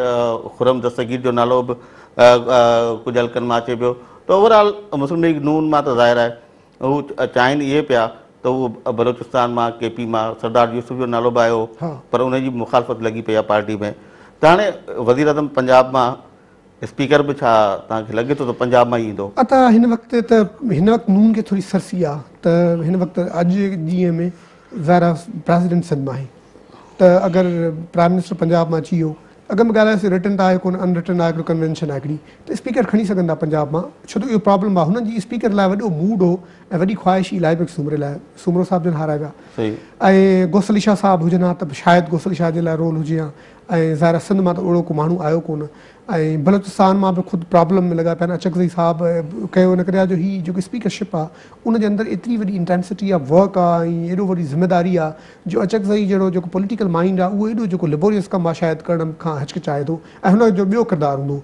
خرم دستگير جو نالو به ڪجهه حلقن مان اچي پيو ته اوور آل مسلم ليگ نون مان ته ظاهر آهي هو چاهين اهي پيا ته هو بلوچستان مان ڪي پي مان سردار يوسف جو نالو به آيو هو پر ان جي مخالفت لڳي پئي آهي پارٽي ۾ ته هاڻي وزيراعظم پنجاب مان اسپيڪر به ڇا توهان کي لڳي ٿو ته پنجاب مان ئي ايندو؟ عطا هن وقت ته هن وقت نون کي ٿوري سرسي آ ته هن وقت اڄ ڏينهن ۾ ظاهر آ پريزيڊنٽ سنڌ مان آهي ته اگر پرائم منسٽر پنجاب مان اچي ويو اڳ ۾ ڳالهايوسين رٽن ته آهي ڪونه ان رٽن آهي هڪڙو ڪنوينشن آهي هڪڙي ته اسپيڪر کڻي سگهن ٿا پنجاب مان ڇو ته اهو پرابلم آهي هنن جي اسپيڪر لاء وڏو موڊ هو ۽ وڏي خواهش هئي الاهي بخش سومري لاء سومرو صاحب جن هارائي ويا ۽ غوث علي شاهه صاحب هجن ها ته شايد غوث علي شاهه جي لاء رول هجي ها ۽ ظاهر آهي سنڌ مان ته اهڙو ڪو ماڻهو آيو ڪونه ۽ بلوچستان مان به خود پرابلم ۾ لڳا پيا آهن اچڪزئي صاحب ڪيو ان ڪري آهي جو هي جيڪو اسپيڪر شپ آهي ان جي اندر ايتري وڏي انٽينسٽي آف ورڪ آهي ۽ ايڏو وڏي ذميداري آهي جو اچڪزئي جهڙو جيڪو پوليٽيڪل مائينڊ آهي اهو ايڏو جيڪو ليبوريس ڪم آهي شايد ڪرڻ کان هچڪچائي ٿو ۽ هن جو ٻيو ڪردار هوندو.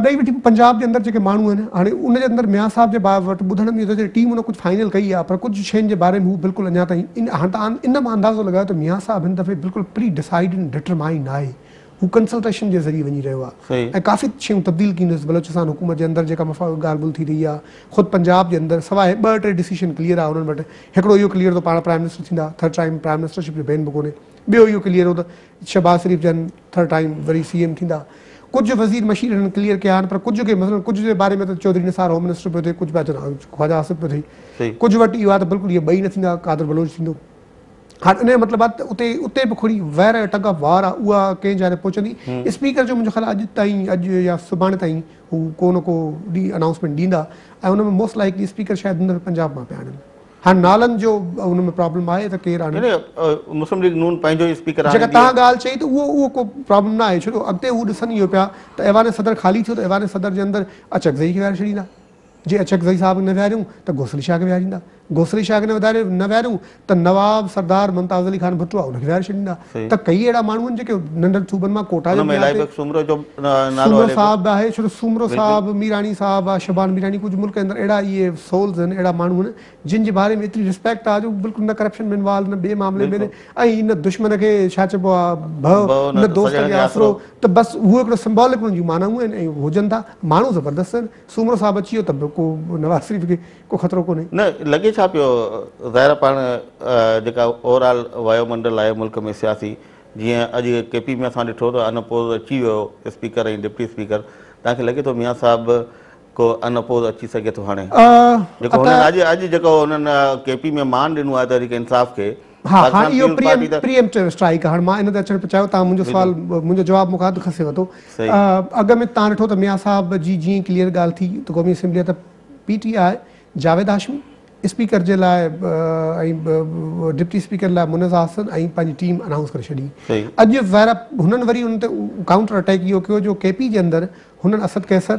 ڏئي وٺي پنجاب جي اندر جيڪي ماڻهو آهن هاڻي ان جي اندر ميان صاحب جي وٽ ٻڌڻ ۾ ايندو ته ٽيم ان ڪجهه فائنل ڪئي آهي پر ڪجهه شين جي باري ۾ هو بلڪل اڃا تائين ان هاڻ ته ان مان اندازو لڳايو ته ميان صاحب هن دفعي بلڪل پري ڊسائيڊ ۽ ڊٽرمائنڊ آهي. هو ڪنسلٽيشن جي ذريعي وڃي رهيو آهي ۽ ڪافي شيون تبديل ڪيندس. بلوچستان حڪومت جي اندر جيڪا مفا ڳالهه ٻولهه ٿي رهي آهي، خود پنجاب جي اندر سواء 2 3 ڊسيشن ڪليئر آهي انهن وٽ. هڪڙو اهو ڪليئر ته پاڻ پرائم منسٽر ٿيندا، ٿرڊ ٽائيم پرائم منسٽرشپ جو بين به ڪونهي. ٻيو اهو ڪليئر هو ته شهباز شريف جن ٿرڊ ٽائيم وري سي ايم ٿيندا. ڪجهه وزير مشير هنن ڪليئر ڪيا آهن پر ڪجهه کي مثلاً ڪجهه جي باري ۾ ته چوڌري نثار هوم منسٽر پيو ٿئي، ڪجهه پيا چون خواجه آصف پيو ٿئي، ڪجهه وٽ اهو آهي ته بلڪل اهي ٻئي نه ٿيندا، قادر بلوچ ٿيندو. هاڻ ان جو مطلب آهي ته اتي اتي به کڙي وير ۽ ٽگ آف وار آهي، اها ڪنهن جاء تي پهچندي. اسپيڪر جو منهنجو خيال آهي اڄ تائين، اڄ يا سڀاڻي تائين هو ڪو نه ڪو ڏينهن انائونسمينٽ ڏيندا ۽ ان ۾ موسٽ لائيڪلي اسپيڪر شايد هن دفعي پنجاب مان پيا آڻن. هاڻ نالن جو ان ۾ پرابلم آهي ته ڪير آڻي. يعني مسلم ليگ نون پنهنجو ئي اسپيڪر آڻيندي. جيڪا توهان ڳالهه چئي ته اهو اهو ڪو پرابلم نه آهي ڇو جو اڳتي هو ڏسن اهو پيا ته ايوان صدر خالي ٿيو ته ايوان صدر جي اندر اچڪزئي کي ويهاري ڇڏيندا. جي اچڪزئي صاحب کي نه ويهاريون ته گوسڙي شاهه کي ويهاريندا. گوسڙي شاهه کي نه ويهاريون ته نواب سردار ممتاز علي خان ڀٽو آهي ان کي ويهاري ڇڏيندا. ته ڪئي اهڙا ماڻهو آهن جيڪي ننڍن صوبن مان ڪوٽا جي بنياد تي سومرو جو نالو سومرو صاحب به آهي ڇو ته سومرو صاحب ميراڻي صاحب آهي شبان ميراڻي ڪجهه ملڪ اندر اهڙا اهي سولز آهن اهڙا ماڻهو آهن جن جي باري ۾ ايتري ريسپيڪٽ آهي جو بلڪل نه ڪرپشن ۾ انوالو نه ٻئي معاملي ۾ ۽ نه دشمن کي ڇا چئبو آهي ڀؤ نه دوست کي آسرو ته بس اهو هڪڙو سمبولڪ انهن جون معنائون آهن ۽ هجن ٿا ماڻهو زبردست آهن. سومرو صاحب اچي ويو ته به ڪو نواز شريف کي ڪو خطرو ڪونهي. نه لڳي ڇا پيو ظاهر آهي پاڻ جيڪا اوور آل وايو منڊل آهي ملڪ ۾ سياسي جيئن اڄ ڪي پي ۾ اسان ڏٺو ته ان اپوز اچي ويو اسپيڪر ۽ ڊپٽي اسپيڪر توهان کي لڳي ٿو ميان صاحب ڪو ان اپوز اچي سگهي ٿو هاڻي جيڪو هنن اڄ اڄ جيڪو هنن ڪي پي ۾ مان ڏنو آهي تحريڪ انصاف کي. ها هاڻ اهو پري ايمپٽو اسٽرائيڪ هاڻ مان ان تي اچڻ پيو چاهيو توهان منهنجو سوال منهنجو جواب مون کان اڌ کسي ورتو اڳ ۾ توهان ڏٺو ته ميان صاحب جي جيئن ڪليئر ڳالهه ٿي ته قومي اسيمبلي ته P T I Javed Hashmi speaker جي لاء ۽ ڊپٽي اسپيڪر لاء منزه حسن ۽ پنهنجي ٽيم انائونس ڪري ڇڏي اڄ ظاهر هنن وري ان تي ڪائونٽر اٽيڪ اهو ڪيو جو ڪي پي جي اندر هنن اسد قيصر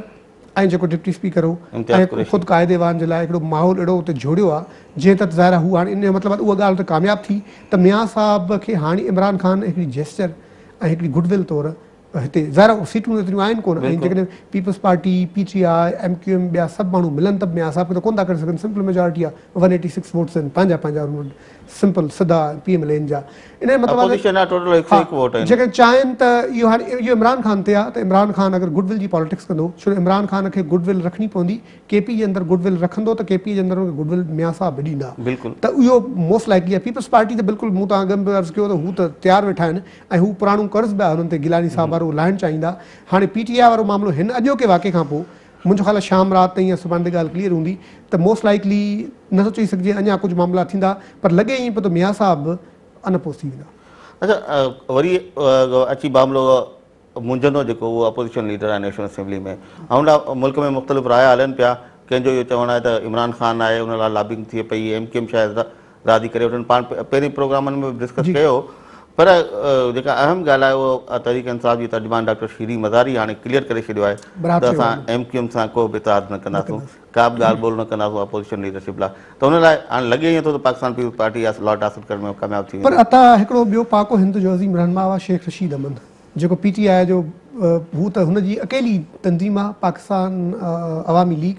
۽ جيڪو ڊپٽي اسپيڪر هو ۽ خود قائد ايوان جي لاء هڪڙو ماحول اهڙو اتي جوڙيو آهي جنهن تحت ظاهر آهي هو هاڻي ان جو مطلب آهي ته اها ڳالهه اتي ڪامياب ٿي ته ميان صاحب کي هاڻي عمران خان هڪڙي جيسچر ۽ هڪڙي گڊ will طور هتي ظاهر آهي سيٽون ايتريون آهن ڪونه ۽ جيڪڏهن Peoples Party, P T I, M Q M ٻيا سڀ ماڻهو ملن ته به ميان صاحب کي ته ڪونه ٿا ڪري سگهن سمپل ميجارٽي آهي ون ايٽي سڪس ووٽس آهن پنهنجا پنهنجا انهن وٽ سمپل سڌا پي ايم ايل اين جا ان جو مطلب آهي اپوزيشن آهي ٽوٽل 101 ووٽ آهن. جيڪڏهن چاهين ته اهو هاڻي اهو عمران خان تي آهي ته عمران خان اگر گڊ will جي پاليٽڪس ڪندو ڇو جو عمران خان کي گڊ will رکڻي پوندي ڪي پي جي اندر گڊ will رکندو ته ڪي پي جي اندر ان کي گڊ will Mian صاحب به ڏيندا بلڪل ته اهو موسٽ لائيڪلي آهي پيپلز پارٽي ته بلڪل مون توهان اڳ ۾ به عرض ڪيو ته هو ته تيار ويٺا آهن ۽ هو پراڻو قرض به آهي انهن تي گيلاني صاحب وارو لاهڻ چاهيندا هاڻي پي ٽي آء وارو معاملو هن اڄوڪي واقعي کان پوء منهنجو خيال آهي شام رات تائين يا سڀاڻي تائين ڳالهه ڪليئر هوندي ته موسٽ لائيڪلي نه ٿو چئي سگهجي اڃا ڪجهه معاملا ٿيندا پر لڳي ائين پيو ته ميان صاحب به ان اپوز ٿي ويندا. اڇا وري اچي معاملو منجهندو جيڪو اهو اپوزيشن ليڊر آهي نيشنل اسيمبلي ۾ هن لاء ملڪ ۾ مختلف رايا هلن پيا ڪنهن جو اهو چوڻ آهي ته عمران خان آهي ان لاء لابنگ ٿئي پئي ايم ڪيو ايم شايد راضي ڪري وٺن پاڻ پهرين پروگرامن ۾ به ڊسڪس ڪيو پر جيڪا اهم ڳالهه آهي اهو تحريڪ انصاف جي ترجمان ڊاڪٽر شيرين مزاري هاڻي ڪليئر ڪري ڇڏيو آهي ته اسان ايم ڪيو ايم سان ڪو به اتحاد نه ڪنداسون ڪا به ڳالهه ٻولهه نه ڪنداسون اپوزيشن ليڊرشپ لاء ته ان لاء هاڻي لڳي ائين ٿو ته پاڪستان پيپلز پارٽي اها لاٽ حاصل ڪرڻ ۾ ڪامياب ٿي ويندي. پر عطا هڪڙو ٻيو پاڪ و هند جو عظيم رهنما آهي شيخ رشيد احمد جيڪو پي ٽي آء جو هو ته هن جي اڪيلي تنظيم آهي پاڪستان عوامي ليگ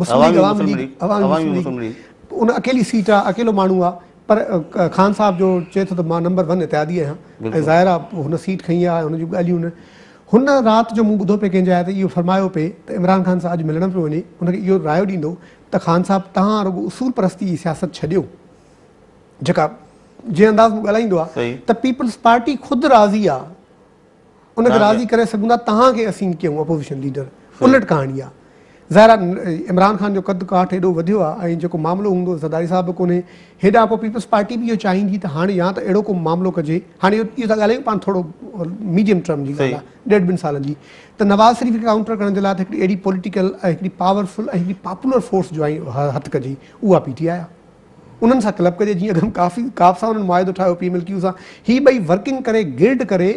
مسلم ليگ عوامي ليگ عوامي مسلم ليگ ان اڪيلي سيٽ آ اڪيلو ماڻهو آ پر خان صاحب جو چئي ٿو ته مان نمبر ون اتحادي آهيان ۽ ظاهر آ هن سيٽ کنئي آ ۽ هن جون ڳالهيون هن رات جو مون ٻڌو پئي ڪنهن جاء تي اهو فرمايو پئي ته عمران خان سان اڄ ملڻ پيو وڃي هن کي اهو رايو ڏيندو ته خان صاحب توهان رڳو اصول پرستي جي سياست ڇڏيو جيڪا جنهن انداز ۾ ڳالهائيندو آ ته پيپلز پارٽي خود راضي آ ان کي راضي ڪري سگهون ٿا توهان کي اسين ڪيون اپوزيشن ليڊر الٽ ڪهاڻي آ ظاهر آ عمران خان جو قد ڪاٺ ايڏو وڌيو آ ۽ جيڪو معاملو هوندو زرداري صاحب به ڪونهي هيڏانهن پوء پيپلز پارٽي به اهو چاهيندي ته هاڻي يا ته اهڙو ڪو معاملو ڪجي هاڻي اهو ٿا ڳالهايون پاڻ ٿورو ميڊيم ٽرم جي ڳالهه آ ڏيڍ ٻن سالن جي ته نواز شريف کي ڪائونٽر ڪرڻ جي لاء ته هڪڙي اهڙي پوليٽيڪل ۽ هڪڙي پاورفل ۽ هڪڙي پاپولر فورس جو هٿ ڪجي اها پي ٽي آء آ. انهن سان ڪلب ڪجي جيئن اڳ ۾ ڪافي ڪاف سان انهن معاهدو ٺاهيو پي ايم ايل ڪيو سان هي ٻئي ورڪنگ ڪري گرڊ ڪري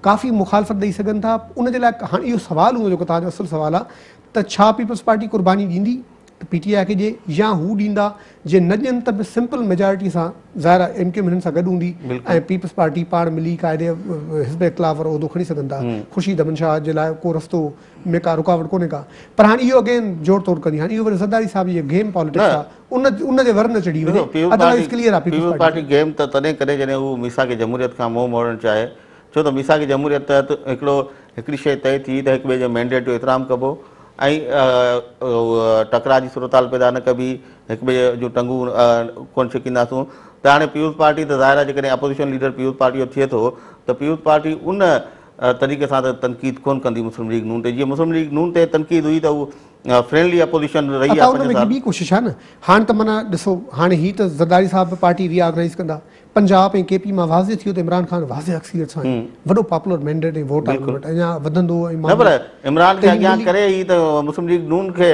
ڪافي مخالفت ڏئي سگهن ٿا ان جي لاء هاڻي اهو سوال هوندو جيڪو توهان جو اصل سوال آهي ته ڇا پيپلز پارٽي قرباني ڏيندي ته پي ٽي آء کي ڏي يا هو ڏيندا جي نه ڏين ته به سمپل ميجارٽي سان ظاهر آهي ايم ڪيو ايم هنن سان گڏ هوندي ۽ پيپلز پارٽي پاڻ ملي قائد حزب اختلاف وارو عهدو کڻي سگهن ٿا خورشيد احمد شاهه جي لاء ڪو رستو ۾ ڪا رڪاوٽ ڪونهي ڪا پر هاڻي اهو اگين جوڙ توڙ ڪندي هاڻي اهو وري زرداري صاحب جي گيم پاليٽڪس آ ان ان جي ور نه چڙهي وڃي ادروائز ڪليئر آ پيپلز پارٽي گيم ته تڏهن ڪڏهن جڏهن هو ميثاق جمهوريت کان منهن موڙڻ چاهي ڇو ته ميثاق جمهوريت تحت هڪڙو هڪڙي شيء طئي ٿي ته هڪ ٻئي جي مينڊيٽ جو احترام ڪبو ۽ ٽڪراء جي صورتحال پيدا نه ڪبي، هڪ ٻئي جون ٽنگون ڪونه ڇڪينداسون ته هاڻي پيپلز پارٽي ته ظاهر آهي جيڪڏهن اپوزيشن ليڊر پيپلز پارٽي جو ٿئي ٿو ته پيپلز پارٽي ان طريقي سان ته تنقيد ڪونه ڪندي مسلم ليگ نون تي، جيئن مسلم ليگ نون تي تنقيد هئي ته هو فرينڊلي اپوزيشن رهي عطا آهي ان 5 ۾ هڪ سال. ٻي ڪوشش آهي نه، هاڻ ته معنيٰ ڏسو هاڻي هي ته زرداري صاحب به پارٽي ري آرگنائيز ڪندا، پنجاب ۽ ڪي پي مان واضح ٿي ويو ته عمران خان واضح اڪثريت سان آهي، وڏو پاپولر مينڊيٽ ۽ ووٽ آهي ان وٽ، اڃا وڌندو ۽ نه پر عمران کي ته هي اڳيان ملي ڪري هي ته مسلم ليگ نون کي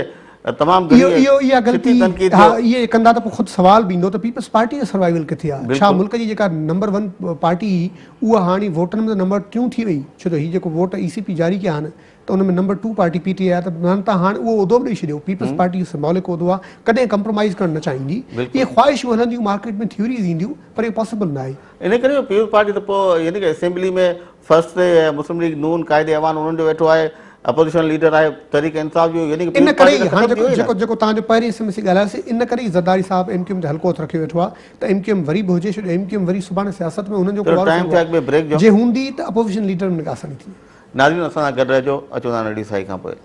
تمام اهو گهڻي اهو اها ڇتي غلطي تنقيد ها جو اهي ڪندا ته پوء خود سوال به ايندو ته پيپلز پارٽي جو سروائيول ڪٿي آهي؟ ڇا ملڪ جي جيڪا نمبر ون پارٽي هئي اها هاڻي ووٽن ۾ ته نمبر ٽيون ٿي وئي ڇو ته هي جيڪو ووٽ اي سي پي جاري ڪيا آهن ته ان ۾ نمبر 2 پارٽي پي ٽي آء آهي ته معنيٰ ته هاڻ اهو عهدو به ڏئي ڇڏيو پيپلز پارٽي جو سمبولڪ عهدو آهي ڪڏهن ڪمپرومائيز ڪرڻ نه چاهيندي اهي خواهشون هلنديون مارڪيٽ ۾ ٿيوريز اينديون پر اهو پاسيبل نه آهي. ان ڪري پيپلز پارٽي ته پوء يعني ڪه اسيمبلي ۾ فرسٽ تي مسلم ليگ نون قائد ايوان انهن جو ويٺو آهي اپوزيشن ليڊر آهي تحريڪ انصاف جو يعني ان ڪري ئي هاڻي جيڪو جيڪو جيڪو توهان جو پهرين حصي ۾ اسين ڳالهايوسين ان ڪري ئي زرداري صاحب ايم ڪيو ايم تي هلڪو هٿ رکيو ويٺو آهي ته ايم ڪيو ايم وري به هجي ڇو جو ايم ڪيو ايم وري سڀاڻي سياست ۾ انهن جو ڪو وارو ٿيندو آهي جي هوندي ته اپوزيشن ليڊر ۾ ڪا آساني ٿيندي. ناظرين اسان سان گڏ رهجو اچون ٿا ننڍي ساهي کان پوء.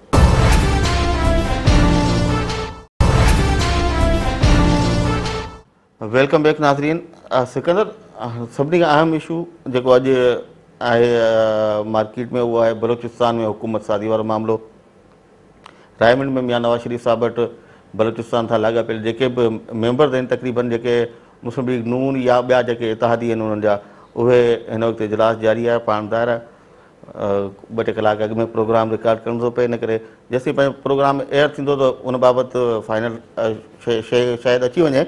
Welcome back ناظرين سڪندر سڀني کان اهم اشو جيڪو اڄ آهي مارڪيٽ ۾ اهو آهي بلوچستان ۾ حڪومت سازي وارو معاملو رائمنڊ ۾ ميان نواز شريف صاحب وٽ بلوچستان سان لاڳاپيل جيڪي به ميمبرز آهن تقريبن جيڪي مسلم ليگ نون يا ٻيا جيڪي اتحادي آهن انهن جا اهي هن وقت اجلاس جاري آهي پاڻ ظاهر آهي ٻه ٽي ڪلاڪ اڳ ۾ پروگرام رڪارڊ ڪرڻو ٿو پئي ان ڪري جيسين پنهنجو پروگرام ايئر ٿيندو ته ان بابت فائنل شيء شايد اچي وڃي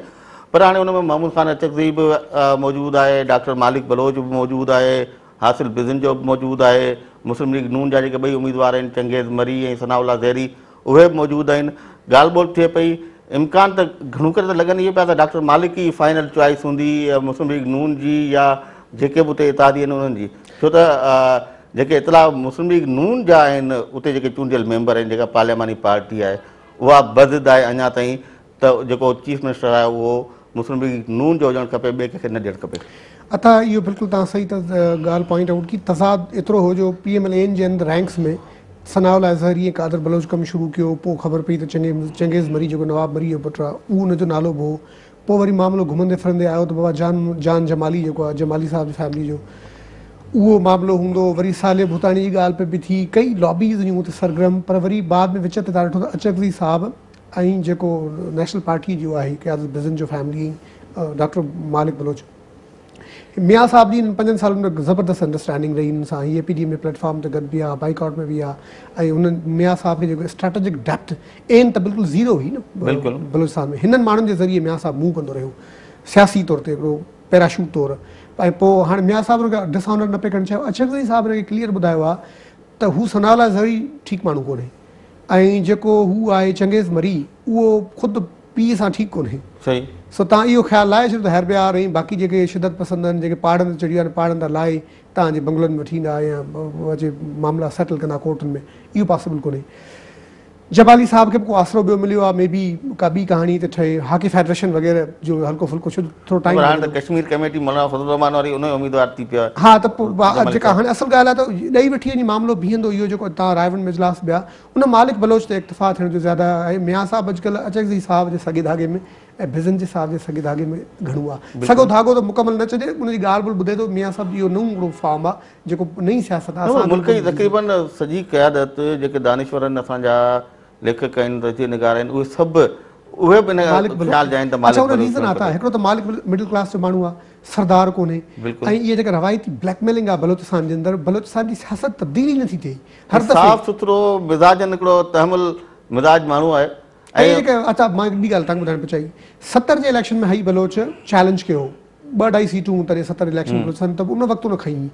پر هاڻي ان ۾ محمود خان اچڪزئي به موجود آهي ڊاڪٽر مالڪ بلوچ به موجود آهي حاصل بزنجو به موجود آهي مسلم ليگ نون جا جيڪي ٻئي اميدوار آهن چنگيز مري ۽ ثناء الله زهري اهي به موجود آهن ڳالهه ٻولهه ٿئي پئي امڪان ته گهڻو ڪري ته لڳن اهي پيا ته ڊاڪٽر مالڪ ئي فائنل چوائس هوندي مسلم ليگ نون جي يا جيڪي به اتي اتحادي آهن انهن جي ڇو ته جيڪي اطلاع مسلم ليگ نون جا آهن اتي جيڪي چونڊيل ميمبر آهن جيڪا پارلياماني پارٽي آهي اها بضد آهي اڃا تائين ته جيڪو چيف منسٽر آهي اهو مسلم ليگ نون جو هجڻ کپي ٻئي ڪنهن کي نه ڏيڻ کپي. عطا اهو بلڪل توهان صحيح ته ڳالهه پوائنٽ آئوٽ ڪئي تضاد ايترو هو جو پي ايم ايل اين جي اندر رينڪس ۾ ثناء الله زهري ۽ قادر بلوچ ڪم شروع ڪيو پوء خبر پئي ته چنگيز مري جيڪو نواب مري جو پٽ آهي اهو ان جو نالو به هو پوء وري معاملو گهمندي ڦرندي آيو ته بابا جان جان جمالي جيڪو آهي جمالي صاحب جي فيملي جو اهو معاملو هوندو وري صالح ڀوتاڻي جي ڳالهه پئي به ٿي ڪئي لابيز هيون اتي سرگرم پر وري بعد ۾ وچ تي تان ڏٺو ته اچڪزئي صاحب ۽ جيڪو نيشنل پارٽي جو آهي قيادت بزنجو فيملي ۽ ڊاڪٽر مالڪ بلوچ ميان صاحب جي انهن پنجن سالن ۾ زبردست انڊرسٽينڊنگ رهي انهن سان هي اي پي ڊي ۾ پليٽ فارم تي گڏ به آ بائيڪاٽ ۾ به آ ۽ انهن ميان صاحب کي جيڪو اسٽريٽجڪ ڊيپٿ اين ته بلڪل زيرو هئي نه بلوچستان ۾ هنن ماڻهن جي ذريعي ميان صاحب موو ڪندو رهيو سياسي طور تي هڪڙو پيراشوٽ طور ۽ پوء هاڻي ميان صاحب ان کي ڊس آنر نه پئي ڪرڻ چاهيو اچڪزئي صاحب هن کي ڪليئر ٻڌايو آ ته هو ثناء الله زهري ٺيڪ ماڻهو ڪونهي ۽ جيڪو هو آهي چنگيز مري اهو خود پيء سان ٺيڪ ڪونهي. صحيح. سو تان اهو خيال لاهي ڇڏيو ته حيربيار ۽ باقي جيڪي شدت پسند آهن جيڪي پهاڙن تي چڙهي ويا آهن پهاڙن تان لاهي تان جي بنگلن ۾ وٺي ايندا يا اچي معاملا سيٽل ڪندا ڪورٽن ۾ اهو پاسيبل ڪونهي. جبالي صاحب کي به ڪو آسرو ٻيو مليو آهي مي بي ڪا ٻي ڪهاڻي هتي ٺهي هاڪي فيڊريشن وغيره جو هلڪو ڦلڪو ڇو جو ٿورو ٽائيم پر هاڻي لڳندو. ته ڪشمير ڪميٽي مولانا فضل الرحمان واري ان جو اميدوار ٿي پيو آهي ها ته پوء جمالي جيڪا صاحب. هاڻي اصل ڳالهه آهي ته ڏئي وٺي وڃي معاملو بيهندو اهو جيڪو تان رائيونڊ ۾ اجلاس به آهي ان مالڪ بلوچ تي اڪتفا ٿيڻ جو زياده آهي. ميان صاحب اڄڪلهه اچڪزئي صاحب جي سڳي ڌاڳي ۾ ۽ بزنجي صاحب جي سڳي ڌاڳي ۾ گهڻو آهي. سڳو ڌاڳو ته مڪمل نه چئجي، ان جي ڳالهه ٻولهه ٻڌي ٿو. ميان صاحب جي اهو نئون هڪڙو فارم آهي، جيڪو نئين سياست آهي. نه پر اسان ملڪ جي بلڪل تقريباً سڄي قيادت جيڪي دانشور آهن اسان جا ليکڪ آهن تجزيه نگار آهن اهي سڀ اهي به ان مالڪ بلوچ خيال جا آهن ته اڇا مالڪ ان بلوچ ريزن ٿيڻ آ ته کپي. هڪڙو ته مالڪ مڊل ڪلاس جو ماڻهو آهي. سردار ڪونهي ۽ اهي جيڪا روايتي بليڪ ميلنگ آهي بلوچستان جي اندر بلوچستان جي سياست تبديل ئي نٿي ٿئي هر دفعي. صاف سٿرو مزاجن هڪڙو تحمل مزاج ماڻهو آهي ۽ ۽ جيڪا اڇا مان هڪ ٻي ڳالهه تانکي ٻڌائڻ پيو چاهي 70 جي اليڪشن ۾ حئي بلوچ چئلينج ڪيو هو ٻه اڍائي سيٽون هيون تڏهن 70 اليڪشن بلوچستان ته ان وقت ان کنئي هئي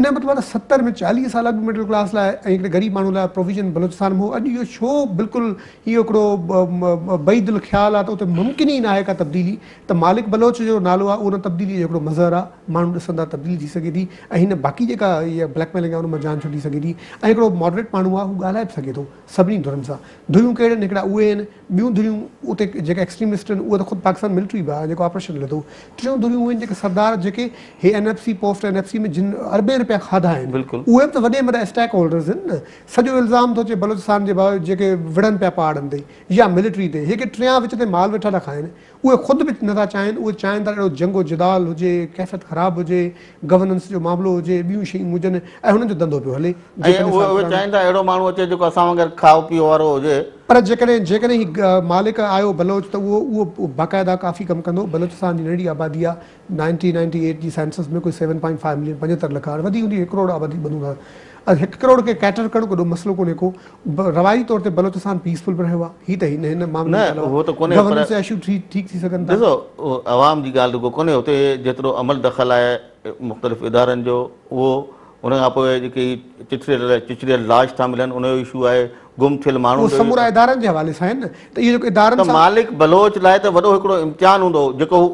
ان جو مطلب آهي ته 70 ۾ 40 سال اڳ مڊل ڪلاس لاء ۽ هڪڙي غريب ماڻهو لاء پروويزن بلوچستان ۾ هو اڄ اهو ڇو بلڪل اهو هڪڙو بعيد الخيال آهي ته اتي ممڪن ئي ناهي ڪا تبديلي ته مالڪ بلوچ جو نالو آهي اهو ان تبديلي جو هڪڙو مظهر آهي ماڻهو ڏسندا تبديلي ٿي سگهي ٿي ۽ هن باقي جيڪا هيء بليڪ ميلنگ آهي ان مان جان ڇٽي سگهي ٿي ۽ هڪڙو ماڊريٽ ماڻهو آهي هو ڳالهائي به سگهي ٿو سڀني ڌرين سان ڌريون ڪهڙيون آهن هڪڙا اهي آهن ٻيون ڌريون اتي جيڪا ايڪسٽريمسٽ آهن اهي ته خود پاڪستان ملٽري به آهي جيڪو آپريشن هلي ٿو ٽيون ڌريون اهي آهن آهن جيڪي سردار جيڪي هي N F C post N F C ۾ جن اربين رپيا کاڌا آهن اهي به ته وڏي ۾ وڏا اسٽيڪ هولڊرز آهن نه. سڄو الزام ٿو اچي بلوچستان جي جيڪي وڙهن پيا پهاڙن تي يا ملٽري تي هي ڪي ٽيان وچ تي مال ويٺا ٿا کائن اهي خود به نٿا چاهين اهي چاهين ٿا اهڙو جنگ و جدال هجي ڪيفيت خراب هجي گورننس جو معاملو هجي ٻيون شيون هجن ۽ هنن جو ڌنڌو پيو هلي. ۽ اهي چاهين ٿا اهڙو ماڻهو اچي جيڪو اسان وانگر کائو پيئو وارو هجي. پر جيڪڏهن جيڪڏهن هي مالڪ آيو بلوچ ته اهو اهو باقاعده ڪافي ڪم ڪندو. بلوچستان جي ننڍڙي آبادي آ 1998 جي سينسس ۾ ڪوئي seven point five million 75 lakh هاڻي وڌي هوندي هڪ ڪروڙ آبادي ٻڌون ٿا. هڪ ڪروڙ کي ڪيٽر ڪرڻ ڪو وڏو مسئلو ڪونهي ڪو. روايتي طور تي بلوچستان پيسفل به رهيو آ. هي ته هن هن معاملي ۾ ڳالهه آ. گورننس جا اشو ٺيڪ ٿي سگهن ٿا. ڏسو عوام جي ڳالهه رڳو ڪونهي اتي جيترو عمل دخل آهي مختلف ادارن جو اهو ان کان پوء جيڪي چچريل لاش ٿا ملن ان جو اشو آهي، گم ٿيل ماڻهن جو. اهو سمورا ادارن جي حوالي سان آهن نه ته اهو جيڪو ادارن سان. ته مالڪ بلوچ لاء ته وڏو هڪڙو امتحان هوندو جيڪو هو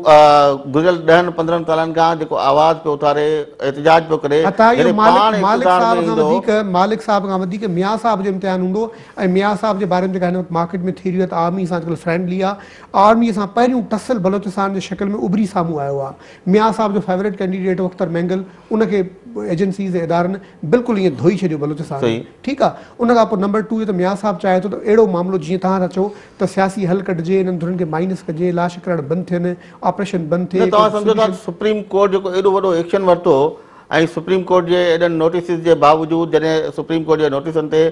گذريل ڏهن پندرهن سالن کان جيڪو آواز پيو اٿاري احتجاج پيو ڪري عطا اهو مالڪ مالڪ صاحب کان وڌيڪ مالڪ صاحب کان وڌيڪ ميان صاحب جو امتحان هوندو ۽ ميان صاحب جي باري ۾ جيڪا هن وقت مارڪيٽ ۾ ٿيوري آهي ته آرمي سان اڄڪلهه فرينڊلي آهي آرمي سان پهريون ٽسل بلوچستان جي شڪل ۾ اڀري سامهون آيو آهي ميان صاحب جو فيورٽ ڪينڊيڊيٽ هو اختر مينگل ان کي ايجنسيز ۽ ادارن بلڪل ائين ڌوئي ڇڏيو بلوچستان ۾ ٺيڪ آ ان کان پوء نمبر ٽو ته ميان صاحب چاهي ٿو ته اهڙو معاملو جيئن توهان ٿا چئو ته سياسي حل ڪڍجي انهن ڌرين کي مائنس ڪجي لاش ڪرڻ بند ٿين آپريشن بند ٿئي نه توهان سمجهو ٿا ته سپريم ڪورٽ جيڪو ايڏو وڏو ايڪشن ورتو ۽ سپريم ڪورٽ جي ايڏن نوٽيسز جي باوجود جڏهن سپريم ڪورٽ جي نوٽيسن تي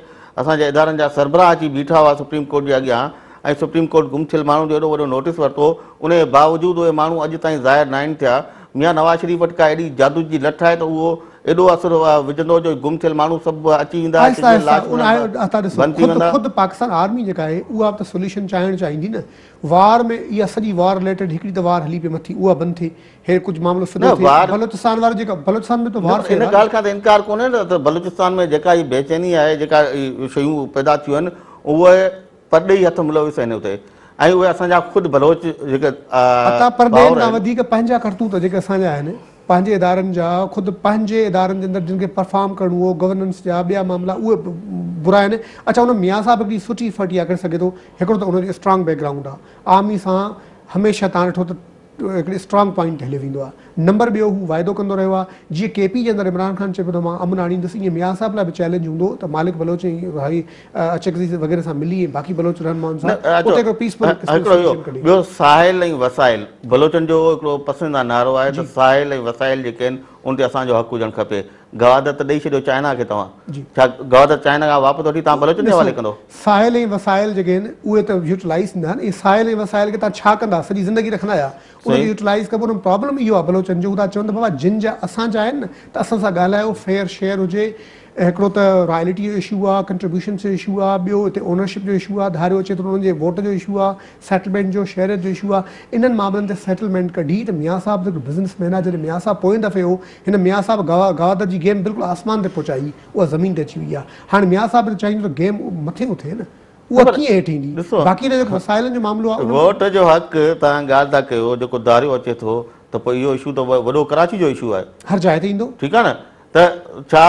اسان جي ادارن جا سربراهه اچي بيٺا هئا سپريم ڪورٽ جي اڳيان ۽ سپريم ڪورٽ گم ٿيل ماڻهن جو ايڏو وڏو نوٽيس ورتو ان جي باوجود اهي ماڻهو اڄ تائين ظاهر ناهن ٿيا. ميان نواز شريف وٽ ڪا ايڏي جادو جي لٺ آهي ته اهو ايڏو اثر وجهندو جو گم ٿيل ماڻهو سڀ اچي ويندا آهستي آهستي ان بند ٿي ويندا. خود پاڪستان آرمي جيڪا آهي اها به ته سوليوشن چاهڻ چاهيندي نه وار ۾ اها سڄي وار رليٽيڊ هڪڙي ته وار هلي پئي مٿي اها بند ٿئي هي ڪجهه معاملو سڌو ٿئي بلوچستان وارو جيڪا بلوچستان ۾ ته وار ان ڳالهه کان ته انڪار ڪونهي نه ته بلوچستان ۾ جيڪا هي بيچيني آهي جيڪا شيون پيدا ٿيون آهن اهي پرڏيهي هٿ ملوث آهن اتي ۽ اهي اسان جا خود بلوچ جيڪي عطا پرڏيهين کان وڌيڪ پنهنجا ڪرتوت جيڪي اسان جا آهن پنهنجي ادارن جا خود پنهنجي ادارن جي اندر جن کي پرفارم ڪرڻو هو گورننس جا ٻيا معاملا اهي برا آهن اڇا ان ميان صاحب هڪڙي سٺي افرٽ اها ڪري سگهي ٿو هڪڙو ته ان جو اسٽرانگ بيڪ گرائونڊ آهي آرمي سان هميشه تان ڏٺو ته هڪڙي اسٽرانگ پوائنٽ تي هليو ويندو آهي. نمبر ٻيو هو واعدو ڪندو رهيو آهي. جيئن ڪي پي جي اندر عمران خان چئي پيو ته مان امن آڻيندس ايئن ميان صاحب لاء به چئلينج هوندو ته مالڪ بلوچ ۽ هي اچڪزئي وغيره سان ملي ۽ باقي بلوچ رهنمائن سان اتي هڪڙو پيس فل قسم جو سوليوشن ڪڍي. ٻيو ساحل ۽ وسائل بلوچن جو هڪڙو پسنديده نعرو آهي ته ساحل ۽ وسائل جيڪي آهن ان تي اسان جو حق هجڻ کپي. گوادر ته ڏئي ڇڏيو چائنا کي توهان ڇا گوادر چائنا کان واپس وٺي توهان بلوچن جي حوالي ڪندو؟ ساحل ۽ وسائل جيڪي آهن اهي ته يوٽيلائيز ٿيندا آهن ۽ ساحل ۽ وسائل کي توهان ڇا ڪندا سڄي زندگي رکندا يا ان کي يوٽيلائيز ڪبو ان ۾ پرابلم اهو آهي بلوچن جو هو ٿا چون ته بابا جن جا اسان جا آهن نه ته اسان سان ڳالهايو فيئر شيئر هجي هڪڙو ته رائلٽي جو اشو آهي ڪنٽريبيوشنس جو اشو آهي ٻيو هتي اونرشپ جو اشو آهي ڌاريو اچي ٿو انهن جي ووٽ جو اشو آهي سيٽلمينٽ جو شهريت جو اشو آ انهن معاملن تي سيٽلمينٽ ڪڍي ته ميان صاحب ته هڪڙو بزنس مين آ جڏهن ميان صاحب پوئين دفعي هو هن ميان صاحب گوادر جي گيم بلڪل آسمان تي پهچائي اها زمين تي اچي وئي آ هاڻي ميان صاحب به ته چاهيندو ته گيم مٿي اٿي نه اها ڪيئن هيٺ ايندي باقي رهيو جيڪو وسائلن جو معاملو آ ان ووٽ جو حق توهان ڳالهه ٿا ڪيو جيڪو ڌاريو اچي ٿو ته پوء اهو اشو ته وڏو ڪراچي جو اشو آهي هر جاء تي ايندو. ٺيڪ آ نه ته ڇا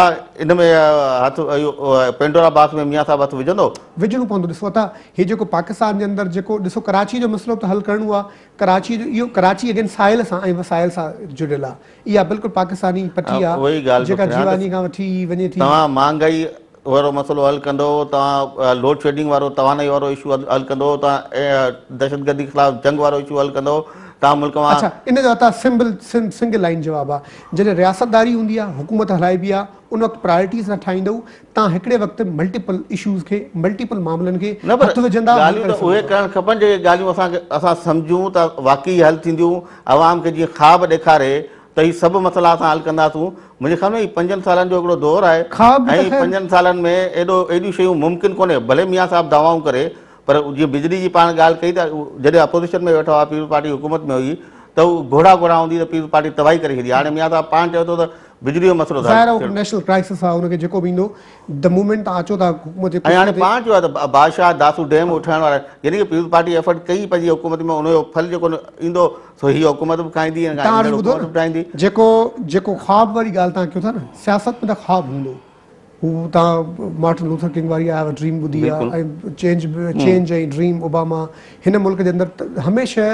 ان ۾ هٿ اهو پينڊورا باڪس ۾ ميان صاحب هٿ وجهندو؟ وجهڻو پوندو ڏسو عطا هي جيڪو پاڪستان جي اندر جيڪو ڏسو ڪراچي جو مسئلو به ته حل ڪرڻو آ ڪراچي جو اهو ڪراچي اگين ساحل سان ۽ وسائل سان جڙيل آ اها بلڪل پاڪستاني پٽي آ جيڪا جيواني کان وٺي وڃي ٿي. توهان مهانگائي وارو مسئلو حل ڪندو توهان لوڊ شيڊنگ وارو توانائي وارو اشو حل ڪندو توهان دهشتگردي خلاف جنگ وارو اشو حل ڪندو توهان ملڪ مان. اڇا ان جو عطا سمبل سنگل لائين جواب آ جڏهن رياستداري هوندي آ حڪومت هلائبي آ ان وقت پرائرٽيز نه ٺاهيندؤ تان هڪڙي وقت ملٽيپل اشوز کي ملٽيپل معاملن کي نه پر هٿ وجهندا حل ڳالهيون ڪري ته اهي سگهو ٿا. ڪرڻ کپن جيڪي ڳالهيون اسان کي اسان سمجهون ته واقعي حل ٿينديون عوام کي جيئن خواب ڏيکاري ته هي سڀ مسئلا اسان حل ڪنداسون منهنجي خيال ۾ هي پنجن سالن جو هڪڙو دور آهي خواب به ته ۽ خير. پنجن سالن ۾ ايڏو ايڏيون شيون ممڪن ڪونهي ڀلي ميان صاحب دعوائون ڪري پر جيئن بجلي جي پاڻ ڳالهه ڪئي ته جڏهن اپوزيشن ۾ ويٺا هئا پيپلز پارٽي حڪومت ۾ هئي ته هو گهوڙا گهوڙا هوندي ته پيپلز پارٽي تباهي ڪري ڇڏي هاڻي ميان صاحب پاڻ چوي ٿو ته بجلي جو مسئلو ظاهر آهي اهو نيشنل ڪرائسس آهي ان کي جيڪو به ايندو the moment تان اچو ٿا حڪومت جي ۽ هاڻي پاڻ چيو آهي ته بادشاهه داسو ڊيم اٺائڻ وارا يعني ڪي پيپلز پارٽي ايفرٽ ڪئي پنهنجي حڪومت ۾ ان جو ڦل جيڪو ايندو سو هي حڪومت به کائيندي ۽ ايندڙ حڪومت به ٺاهيندي. جيڪو جيڪو خواب واري ڳالهه تان ڪيو ٿا نه سياست ۾ ته خواب هوندو. هو توهان مارٽن لوٿر ڪنگ واري I have a dream ٻڌي آهي ۽ چينج چينج ۽ ڊريم اوباما هن ملڪ جي اندر هميشه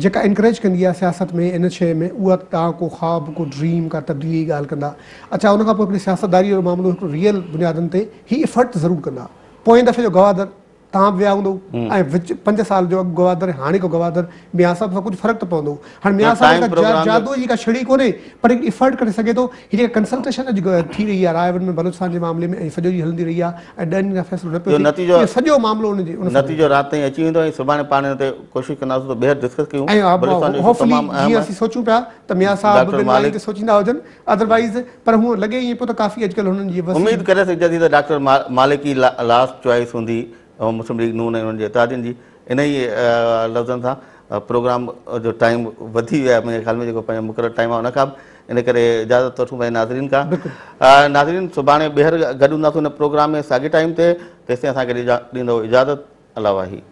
جيڪا انڪريج ڪندي آهي سياست ۾ ان شيء ۾ اها توهان ڪو خواب ڪو ڊريم ڪا تبديلي جي ڳالهه ڪندا. اڇا ان کان پوء هڪڙي سياستداري جو معاملو هڪڙو ريئل بنيادن تي هي افرٽ ضرور ڪندا. پوئين دفعي جو گوادر توهان به ويا هوندؤ ۽ وچ 5 سال جو اڳ گوادر ۽ هاڻيڪو گوادر ميان صاحب سان ڪجهه فرق ته پوندو. هاڻي ميان صاحب وٽ ڪا جادوء جي ڪا ڇڙي ڪونهي پر هڪ افرٽ ڪري سگهي ٿو. هي جيڪا ڪنسلٽيشن اڄ ٿي رهي آهي رائيونڊ ۾ بلوچستان جي معاملي ۾ ۽ سڄو ڏينهن هلندي رهي آهي ۽ 10 ڏينهن کان فيصلو نه پيو ٿئي اهو سڄو معاملو ان جي ان سان نتيجو رات تائين اچي ويندو ۽ سڀاڻي پاڻ ان تي ڪوشش ڪنداسون ته ٻيهر ڊسڪس ڪيون. ۽ هوپفلي جيئن اسين سوچون پيا ته ميان صاحب به ٻن لائين تي سوچيندا هجن ادروائيز پر هونء لڳي ائين پيو ته ڪافي اڄڪلهه هنن جي وسيع. اميد ڪري سگهجي ٿي ته ڊاڪٽر مالڪ ئي لاسٽ چوائس هوندي مسلم ليگ نون ۽ انهن جي اتحادين جي. انهي لفظن سان پروگرام جو ٽائيم وڌي ويو آهي منهنجي خيال ۾ جيڪو پنهنجو مقرر ٽائيم آهي ان کان به ان ڪري اجازت وٺون پنهنجي ناظرين کان. ناظرين سڀاڻي ٻيهر گڏ هونداسون هن پروگرام ۾ ساڳي ٽائيم تي تيستائين اسان کي ڏيندو اجازت الله واهي.